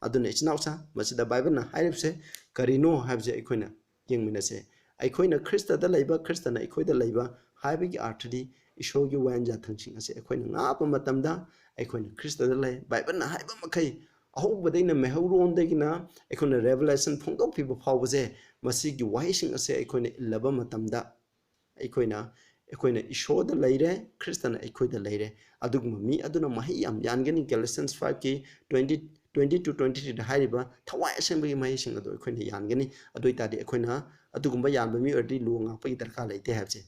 ꯑꯗꯨꯅ ꯏꯆꯤꯟ ꯏꯅꯥꯎꯁꯥ, ꯃꯁꯤꯗ ꯕꯥꯏꯕꯜꯅ ꯍꯥꯏꯔꯤꯕꯁꯦ ꯀꯔꯤꯅꯣ ꯍꯥꯏꯕꯁꯦ ꯑꯩꯈꯣꯏꯅ ꯌꯦꯡꯃꯤꯟꯅꯁꯦ꯫ ꯑꯩꯈꯣꯏꯅ ꯈ꯭ꯔꯤꯁꯇꯗ ꯂꯩꯕ, ꯈ꯭ꯔꯤꯁꯇꯅ ꯑꯩꯈꯣꯏꯗ ꯂꯩꯕ ꯍꯥꯏꯕꯒꯤ ꯑꯥꯔꯊꯗꯤ ꯏꯁꯣꯔꯒꯤ ꯋꯥꯌꯦꯟ ꯌꯥꯊꯪꯁꯤꯡ ꯑꯁꯦ ꯑꯩꯈꯣꯏꯅ ꯉꯥꯛꯄ ꯃꯇꯝꯗ ꯑꯩꯈꯣꯏꯅ ꯈ꯭ꯔꯤꯁꯇꯗ ꯂꯩ꯫ ꯕꯥꯏꯕꯜꯅ ꯍꯥꯏꯕ ꯃꯈꯩ, ꯑꯍꯧꯕꯗꯒꯤꯅ ꯃꯩꯍꯧꯔꯣꯟꯗꯒꯤꯅ ꯑꯩꯈꯣꯏꯅ Revelation ꯐꯣꯡꯗꯣꯛꯄꯤꯕ ꯐꯥꯎꯕꯁꯦ, ꯃꯁꯤꯒꯤ ꯋꯥꯍꯩꯁꯤꯡ ꯑꯁꯦ ꯑꯩꯈꯣꯏꯅ ꯏꯜꯂꯕ ꯃꯇꯝꯗ ꯑꯩꯈꯣꯏꯅ, ꯑꯩꯈꯣꯏꯅ ꯏꯁꯣꯔꯗ ꯂꯩꯔꯦ, ꯈ꯭ꯔꯤꯁꯇꯅ ꯑꯩꯈꯣꯏꯗ ꯂꯩꯔꯦ꯫ ꯑꯗꯨꯒꯨꯝꯕ ꯃꯤ ꯑꯗꯨꯅ ꯃꯍꯩ ꯌꯥꯝ ꯌꯥꯟꯒꯅꯤ꯫ Galatians five ꯀꯤ twenty, twenty to twenty three ꯗ ꯍꯥꯏꯔꯤꯕ ꯊꯋꯥꯏ ꯑꯁꯦꯡꯕꯒꯤ ꯃꯍꯩꯁꯤꯡ ꯑꯗꯨ ꯑꯩꯈꯣꯏꯅ ꯌꯥꯟꯒꯅꯤ꯫ ꯑꯗꯨ ꯑꯣꯏ ꯇꯥꯔꯗꯤ ꯑꯩꯈꯣꯏꯅ ꯑꯗꯨꯒꯨꯝꯕ ꯌꯥꯟꯕ ꯃꯤ ꯑꯣꯏꯔꯗꯤ ꯂꯣ ꯉꯥꯛꯄꯒꯤ ꯗꯔꯀꯥꯔ ꯂꯩꯇꯦ ꯍꯥꯏꯕꯁꯦ꯫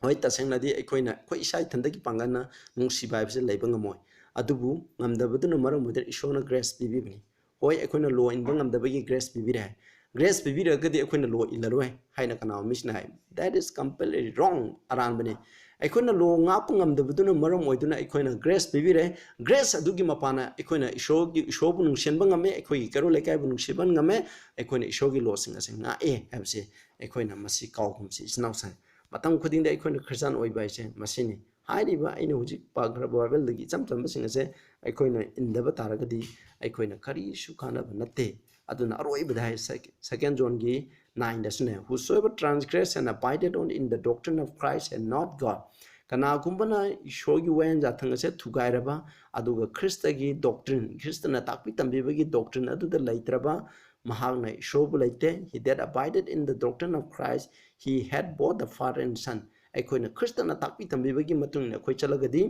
ꯍꯣꯏ, ꯇꯁꯦꯡꯅꯗꯤ ꯑꯩꯈꯣꯏꯅ, ꯑꯩꯈꯣꯏ ꯏꯁꯥ ꯏꯊꯟꯗꯒꯤ ꯄꯥꯡꯒꯜꯅ ꯅꯨꯡꯁꯤꯕ ꯍꯥꯏꯕꯁꯦ ꯂꯩꯕ ꯉꯝꯃꯣꯏ꯫ ꯑꯗꯨꯕꯨ ꯉꯝꯗꯕꯗꯨꯅ ꯃꯔꯝ ꯑꯣꯏꯗꯨꯅ ꯏꯁꯣꯔꯅ grace ꯄꯤꯕꯤꯕꯅꯤ꯫ ꯍꯣꯏ, ꯑꯩꯈꯣꯏꯅ ꯂꯣ ꯏꯟꯕ ꯉꯝꯗꯕꯒꯤ grace ꯄꯤꯕꯤꯔꯦ꯫ Grace ꯄꯤꯕꯤꯔꯒꯗꯤ ꯑꯩꯈꯣꯏꯅ ꯂꯣ ꯏꯜꯂꯔꯣꯏ ꯍꯥꯏꯅ ꯀꯅꯥꯒꯨꯝꯕ ꯃꯤꯁꯤꯅ ꯍꯥꯏ꯫ That is completely wrong, ꯑꯔꯥꯟꯕꯅꯤ꯫ ꯑꯩꯈꯣꯏꯅ ꯂꯣ ꯉꯥꯛꯄ ꯉꯝꯗꯕꯗꯨꯅ ꯃꯔꯝ ꯑꯣꯏꯗꯨꯅ ꯑꯩꯈꯣꯏꯅ grace ꯄꯤꯕꯤꯔꯦ꯫ Grace ꯑꯗꯨꯒꯤ ꯃꯄꯥꯟꯅ ꯑꯩꯈꯣꯏꯅ ꯏꯁꯣꯔꯒꯤ, ꯏꯁꯣꯔꯕꯨ ꯅꯨꯡꯁꯤꯍꯟꯕ ꯉꯝꯃꯦ, ꯑꯩꯈꯣꯏꯒꯤ ꯀꯩꯔꯣꯜ ꯂꯩꯀꯥꯏꯕꯨ ꯅꯨꯡꯁꯤꯍꯟꯕ ꯉꯝꯃꯦ, ꯑꯩꯈꯣꯏꯅ ꯏꯁꯣꯔꯒꯤ ꯂꯣꯁꯤꯡ ꯑꯁꯤ ꯉꯥꯛꯑꯦ ꯍꯥꯏꯕꯁꯦ ꯑꯩꯈꯣꯏꯅ ꯃꯁꯤ ꯀꯥꯎꯒꯨꯝꯁꯤ, ꯏꯆꯤꯟ ꯏꯅꯥꯎꯁꯤꯡ꯫ ꯃꯇꯝ ꯈꯨꯗꯤꯡꯗ ꯑꯩꯈꯣꯏꯅ ꯈ꯭ꯔꯤꯁꯇꯥꯟ ꯑꯣꯏꯕ ꯍꯥꯏꯁꯦ ꯃꯁꯤꯅꯤ꯫ ꯍꯥꯏꯔꯤꯕ ꯑꯩꯅ ꯍꯧꯖꯤꯛ ꯄꯥꯈ꯭ꯔꯕ ꯕꯥꯏꯕꯜꯗꯒꯤ ꯏꯆꯝ ꯆꯝꯕꯁꯤꯡ ꯑꯁꯦ ꯑꯩꯈꯣꯏꯅ ꯏꯟꯗꯕ ꯇꯥꯔꯒꯗꯤ ꯑꯩꯈꯣꯏꯅ ꯀꯔꯤꯁꯨ ꯀꯥꯟꯅꯕ ꯅꯠꯇꯦ꯫ ꯑꯗꯨꯅ ꯑꯔꯣꯏꯕꯗ ꯍꯥꯏ, Second Johnꯒꯤ nineꯗꯁꯨꯅꯦ, "Whosoever transgress and abideth not in the doctrine of Christ and not God." ꯀꯅꯥꯒꯨꯝꯕꯅ ꯏꯁꯣꯔꯒꯤ ꯋꯥꯌꯦꯟ ꯌꯥꯊꯪ ꯑꯁꯦ ꯊꯨꯒꯥꯏꯔꯕ, ꯑꯗꯨꯒ ꯈ꯭ꯔꯤꯁꯇꯒꯤ doctrine, ꯈ꯭ꯔꯤꯁꯇꯅ ꯇꯥꯛꯄꯤ ꯇꯝꯕꯤꯕꯒꯤ doctrine ꯑꯗꯨꯗ ꯂꯩꯇ꯭ꯔꯕ, ꯃꯍꯥꯛꯅ ꯏꯁꯣꯔꯕꯨ ꯂꯩꯇꯦ꯫ "He that abideth in the doctrine of Christ, he hath both the Father and Son." ꯑꯩꯈꯣꯏꯅ ꯈ꯭ꯔꯤꯁꯇꯅ ꯇꯥꯛꯄꯤ ꯇꯝꯕꯤꯕꯒꯤ ꯃꯇꯨꯡ ꯏꯟꯅ ꯑꯩꯈꯣꯏ ꯆꯠꯂꯒꯗꯤ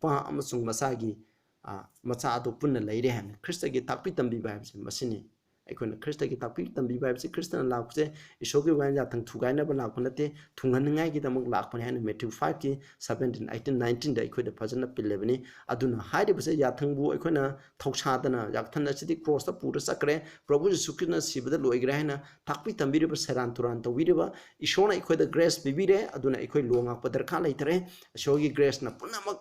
ꯃꯄꯥ ꯑꯃꯁꯨꯡ ꯃꯆꯥꯒꯤ, ꯑ, ꯃꯆꯥ ꯑꯗꯨ ꯄꯨꯟꯅ ꯂꯩꯔꯦ ꯍꯥꯏꯅ ꯈ꯭ꯔꯤꯁꯇꯒꯤ ꯇꯥꯛꯄꯤ ꯇꯝꯕꯤꯕ ꯍꯥꯏꯕꯁꯦ ꯃꯁꯤꯅꯤ꯫ ꯑꯩꯈꯣꯏꯅ ꯈ꯭ꯔꯤꯁꯇꯒꯤ ꯇꯥꯛꯄꯤ ꯇꯝꯕꯤꯕ ꯍꯥꯏꯕꯁꯤ ꯈ꯭ꯔꯤꯁꯇꯅ ꯂꯥꯛꯄꯁꯦ ꯏꯁꯣꯔꯒꯤ ꯋꯥꯌꯦꯟ ꯌꯥꯊꯪ ꯊꯨꯒꯥꯏꯅꯕ ꯂꯥꯛꯄ ꯅꯠꯇꯦ, ꯊꯨꯡꯍꯟꯅꯤꯡꯉꯥꯏꯒꯤꯗꯃꯛ ꯂꯥꯛꯄꯅꯤ ꯍꯥꯏꯅ Matthew five ꯀꯤ seventeen, eighteen, nineteen ꯗ ꯑꯩꯈꯣꯏꯗ ꯐꯖꯅ ꯄꯤꯜꯂꯤꯕꯅꯤ꯫ ꯑꯗꯨꯅ ꯍꯥꯏꯔꯤꯕꯁꯦ ꯌꯥꯊꯪꯕꯨ ꯑꯩꯈꯣꯏꯅ ꯊꯧꯁꯥꯗꯅ ꯌꯥꯊꯪ ꯑꯁꯤꯗꯤ ꯀ꯭ꯔꯣꯁꯇ ꯄꯨꯔ ꯆꯠꯈ꯭ꯔꯦ, ꯄ꯭ꯔꯚꯨ ꯖꯤꯁꯨ ꯈ꯭ꯔꯤꯁꯇꯅ ꯁꯤꯕꯗ ꯂꯣꯏꯈ꯭ꯔꯦ ꯍꯥꯏꯅ ꯇꯥꯛꯄꯤ ꯇꯝꯕꯤꯔꯤꯕ, ꯁꯦꯔꯥꯟ ꯇꯨꯔꯥꯟ ꯇꯧꯕꯤꯔꯤꯕ, ꯏꯁꯣꯔꯅ ꯑꯩꯈꯣꯏꯗ ꯒ꯭ꯔꯦꯁ ꯄꯤꯕꯤꯔꯦ, ꯑꯗꯨꯅ ꯑꯩꯈꯣꯏ ꯂꯣ ꯉꯥꯛꯄ ꯗꯔꯀꯥꯔ ꯂꯩꯇꯔꯦ꯫ ꯏꯁꯣꯔꯒꯤ ꯒ꯭ꯔꯦꯁꯅ ꯄꯨꯝꯅꯃꯛ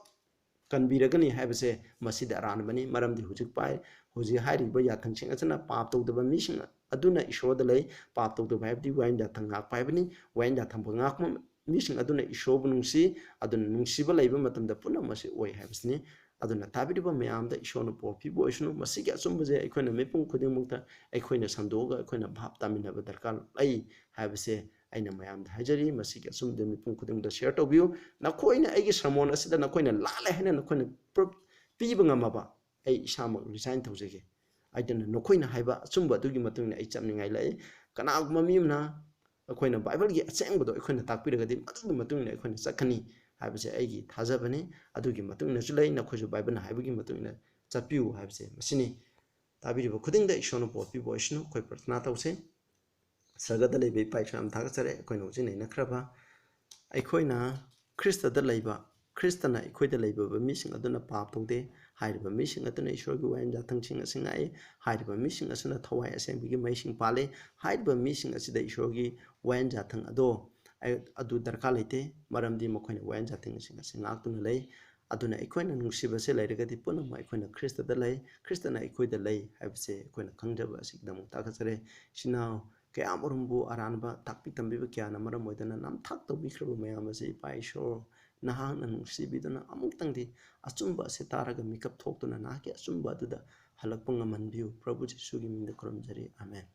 ꯀꯟꯕꯤꯔꯒꯅꯤ ꯍꯥꯏꯕꯁꯦ ꯃꯁꯤꯗ ꯑꯔꯥꯟꯕꯅꯤ꯫ ꯃꯔꯝꯗꯤ ꯍꯧꯖꯤꯛ ꯄꯥꯏ-, ꯍꯧꯖꯤꯛ ꯍꯥꯏꯔꯤꯕ ꯌꯥꯊꯪꯁꯤꯡ ꯑꯁꯤꯅ ꯄꯥꯞ ꯇꯧꯗꯕ ꯃꯤꯁꯤꯡ ꯑꯗꯨꯅ ꯏꯁꯣꯔꯗ ꯂꯩ꯫ ꯄꯥꯞ ꯇꯧꯗꯕ ꯍꯥꯏꯕꯗꯤ ꯋꯥꯌꯦꯟ ꯌꯥꯊꯪ ꯉꯥꯛꯄ ꯍꯥꯏꯕꯅꯤ꯫ ꯋꯥꯌꯦꯟ ꯌꯥꯊꯪ ꯉꯥꯛꯄ ꯃꯤꯁꯤꯡ ꯑꯗꯨꯅ ꯏꯁꯣꯔꯕꯨ ꯅꯨꯡꯁꯤ, ꯑꯗꯨꯅ ꯅꯨꯡꯁꯤꯕ ꯂꯩꯕ ꯃꯇꯝꯗ ꯄꯨꯝꯅꯃꯛ ꯑꯁꯤ ꯑꯣꯏ ꯍꯥꯏꯕꯁꯤꯅꯤ꯫ ꯑꯗꯨꯅ ꯇꯥꯕꯤꯔꯤꯕ ꯃꯌꯥꯝꯗ ꯏꯁꯣꯔꯅ ꯕꯣꯔ ꯄꯤꯕ ꯑꯣꯏꯁꯅꯨ꯫ ꯃꯁꯤꯒꯤ ꯑꯆꯨꯝꯕꯁꯦ ꯑꯩꯈꯣꯏꯅ ꯃꯤꯄꯨꯝ ꯈꯨꯗꯤꯡꯃꯛꯇ ꯑꯩꯈꯣꯏꯅ ꯁꯟꯗꯣꯛꯑꯒ ꯑꯩꯈꯣꯏꯅ ꯚꯥꯞ ꯇꯥꯃꯤꯟꯅꯕ ꯗꯔꯀꯥꯔ ꯂꯩ ꯍꯥꯏꯕꯁꯦ ꯑꯩꯅ ꯃꯌꯥꯝꯗ ꯍꯥꯏꯖꯔꯤ꯫ ꯃꯁꯤꯒꯤ ꯑꯆꯨꯝꯕꯗ ꯃꯤꯄꯨꯝ ꯈꯨꯗꯤꯡꯃꯛꯇ ꯁꯤꯌꯔ ꯇꯧꯕꯤꯌꯨ꯫ ꯅꯈꯣꯏꯅ ꯑꯩꯒꯤ ꯁꯔꯃꯣꯟ ꯑꯁꯤꯗ ꯅꯈꯣꯏꯅ ꯂꯥꯜꯂꯦ ꯍꯥꯏꯅ ꯅꯈꯣꯏꯅ ꯄ꯭ꯔꯨꯐ ꯄꯤꯕ ꯉꯝꯃꯕ, ꯑꯩ ꯏꯁꯥꯃꯛ ꯔꯤꯖꯥꯏꯟ ꯇꯧꯖꯒꯦ꯫ ꯑꯗꯨꯅ ꯅꯈꯣꯏꯅ ꯍꯥꯏꯕ ꯑꯆꯨꯝꯕ ꯑꯗꯨꯒꯤ ꯃꯇꯨꯡ ꯏꯟꯅ ꯑꯩ ꯆꯠꯅꯤꯡꯉꯥꯏ ꯂꯩ꯫ ꯀꯅꯥꯒꯨꯝꯕ ꯃꯤ ꯑꯃꯅ ꯑꯩꯈꯣꯏꯅ ꯕꯥꯏꯕꯜꯒꯤ ꯑꯁꯦꯡꯕꯗꯣ ꯑꯩꯈꯣꯏꯅ ꯇꯥꯛꯄꯤꯔꯒꯗꯤ ꯃꯗꯨꯒꯤ ꯃꯇꯨꯡ ꯏꯟꯅ ꯑꯩꯈꯣꯏꯅ ꯆꯠꯀꯅꯤ ꯍꯥꯏꯕꯁꯦ ꯑꯩꯒꯤ ꯊꯥꯖꯕꯅꯤ꯫ ꯑꯗꯨꯒꯤ ꯃꯇꯨꯡ ꯏꯟꯅꯁꯨ ꯂꯩ, ꯅꯈꯣꯏꯁꯨ ꯕꯥꯏꯕꯜꯅ ꯍꯥꯏꯕꯒꯤ ꯃꯇꯨꯡ ꯏꯟꯅ ꯆꯠꯄꯤꯌꯨ ꯍꯥꯏꯕꯁꯦ ꯃꯁꯤꯅꯤ꯫ ꯇꯥꯕꯤꯔꯤꯕ ꯈꯨꯗꯤꯡꯗ ꯏꯁꯣꯔꯅ ꯕꯣꯔ ꯄꯤꯕ ꯑꯣꯏꯁꯅꯨ꯫ ꯑꯩꯈꯣꯏ ꯄ꯭ꯔꯊꯅꯥ ꯇꯧꯁꯦ꯫ ꯁꯔꯒꯗ ꯂꯩꯕ ꯏꯄꯥ ꯏꯁꯣꯔ, ꯌꯥꯝ ꯊꯥꯒꯠꯆꯔꯦ ꯑꯩꯈꯣꯏꯅ ꯍꯧꯖꯤꯛ ꯅꯩꯅꯈ꯭ꯔꯕ, ꯑꯩꯈꯣꯏꯅ ꯈ꯭ꯔꯤꯁꯇꯗ ꯂꯩꯕ, ꯈ꯭ꯔꯤꯁꯇꯅ ꯑꯩꯈꯣꯏꯗ ꯂꯩꯕ ꯃꯤꯁꯤꯡ ꯑꯗꯨꯅ ꯄꯥꯞ ꯇꯧꯗꯦ꯫ ꯍꯥꯏꯔꯤꯕ ꯃꯤꯁꯤꯡ ꯑꯗꯨꯅ ꯏꯁꯣꯔꯒꯤ ꯋꯥꯌꯦꯟ ꯌꯥꯊꯪꯁꯤꯡ ꯑꯁꯤ ꯉꯥꯛꯏ꯫ ꯍꯥꯏꯔꯤꯕ ꯃꯤꯁꯤꯡ ꯑꯁꯤꯅ ꯊꯋꯥꯏ ꯑꯁꯦꯡꯕꯒꯤ ꯃꯍꯩꯁꯤꯡ ꯄꯥꯜꯂꯤ꯫ ꯍꯥꯏꯔꯤꯕ ꯃꯤꯁꯤꯡ ꯑꯁꯤꯗ ꯏꯁꯣꯔꯒꯤ ꯋꯥꯌꯦꯟ ꯌꯥꯊꯪ ꯑꯗꯣ ꯑꯩ-, ꯑꯗꯨ ꯗꯔꯀꯥꯔ ꯂꯩꯇꯦ, ꯃꯔꯝꯗꯤ ꯃꯈꯣꯏꯅ ꯋꯥꯌꯦꯟ ꯌꯥꯊꯪꯁꯤꯡ ꯑꯁꯤ ꯉꯥꯛꯇꯨꯅ ꯂꯩ꯫ ꯑꯗꯨꯅ ꯑꯩꯈꯣꯏꯅ ꯅꯨꯡꯁꯤꯕꯁꯦ ꯂꯩꯔꯒꯗꯤ ꯄꯨꯝꯅꯃꯛ ꯑꯩꯈꯣꯏꯅ ꯈ꯭ꯔꯤꯁꯇꯗ ꯂꯩ, ꯈ꯭ꯔꯤꯁꯇꯅ ꯑꯩꯈꯣꯏꯗ ꯂꯩ ꯍꯥꯏꯕꯁꯦ ꯑꯩꯈꯣꯏꯅ ꯈꯪꯖꯕ ꯑꯁꯤꯒꯤꯗꯃꯛ ꯊꯥꯒꯠꯆꯔꯤ꯫ ꯏꯆꯤꯟ ꯏꯅꯥꯎ ꯀꯌꯥꯃꯔꯨꯝꯕꯨ ꯑꯔꯥꯟꯕ ꯇꯥꯛꯄꯤ ꯇꯝꯕꯤꯕ ꯀꯌꯥꯅ ꯃꯔꯝ ꯑꯣꯏꯗꯨꯅ ꯅꯝꯊꯥꯛ ꯇꯧꯕꯤꯈ꯭ꯔꯕ ꯃꯌꯥꯝ ꯑꯁꯤ ꯏꯄꯥ ꯏꯁꯣꯔ ꯅꯍꯥꯛꯅ ꯅꯨꯡꯁꯤꯕꯤꯗꯨꯅ ꯑꯃꯨꯛꯇꯪꯗꯤ ꯑꯆꯨꯝꯕ ꯑꯁꯤ ꯇꯥꯔꯒ ꯃꯤꯀꯞ ꯊꯣꯛꯇꯨꯅ ꯅꯍꯥꯛꯀꯤ ꯑꯆꯨꯝꯕ ꯑꯗꯨꯗ ꯍꯜꯂꯛꯄ ꯉꯝꯍꯟꯕꯤꯌꯨ꯫ ꯄ꯭ꯔꯚꯨ ꯖꯤꯁꯨꯒꯤ ꯃꯤꯡꯗ ꯈꯨꯔꯨꯝꯖꯔꯤ, ꯑꯥꯃꯦꯟ꯫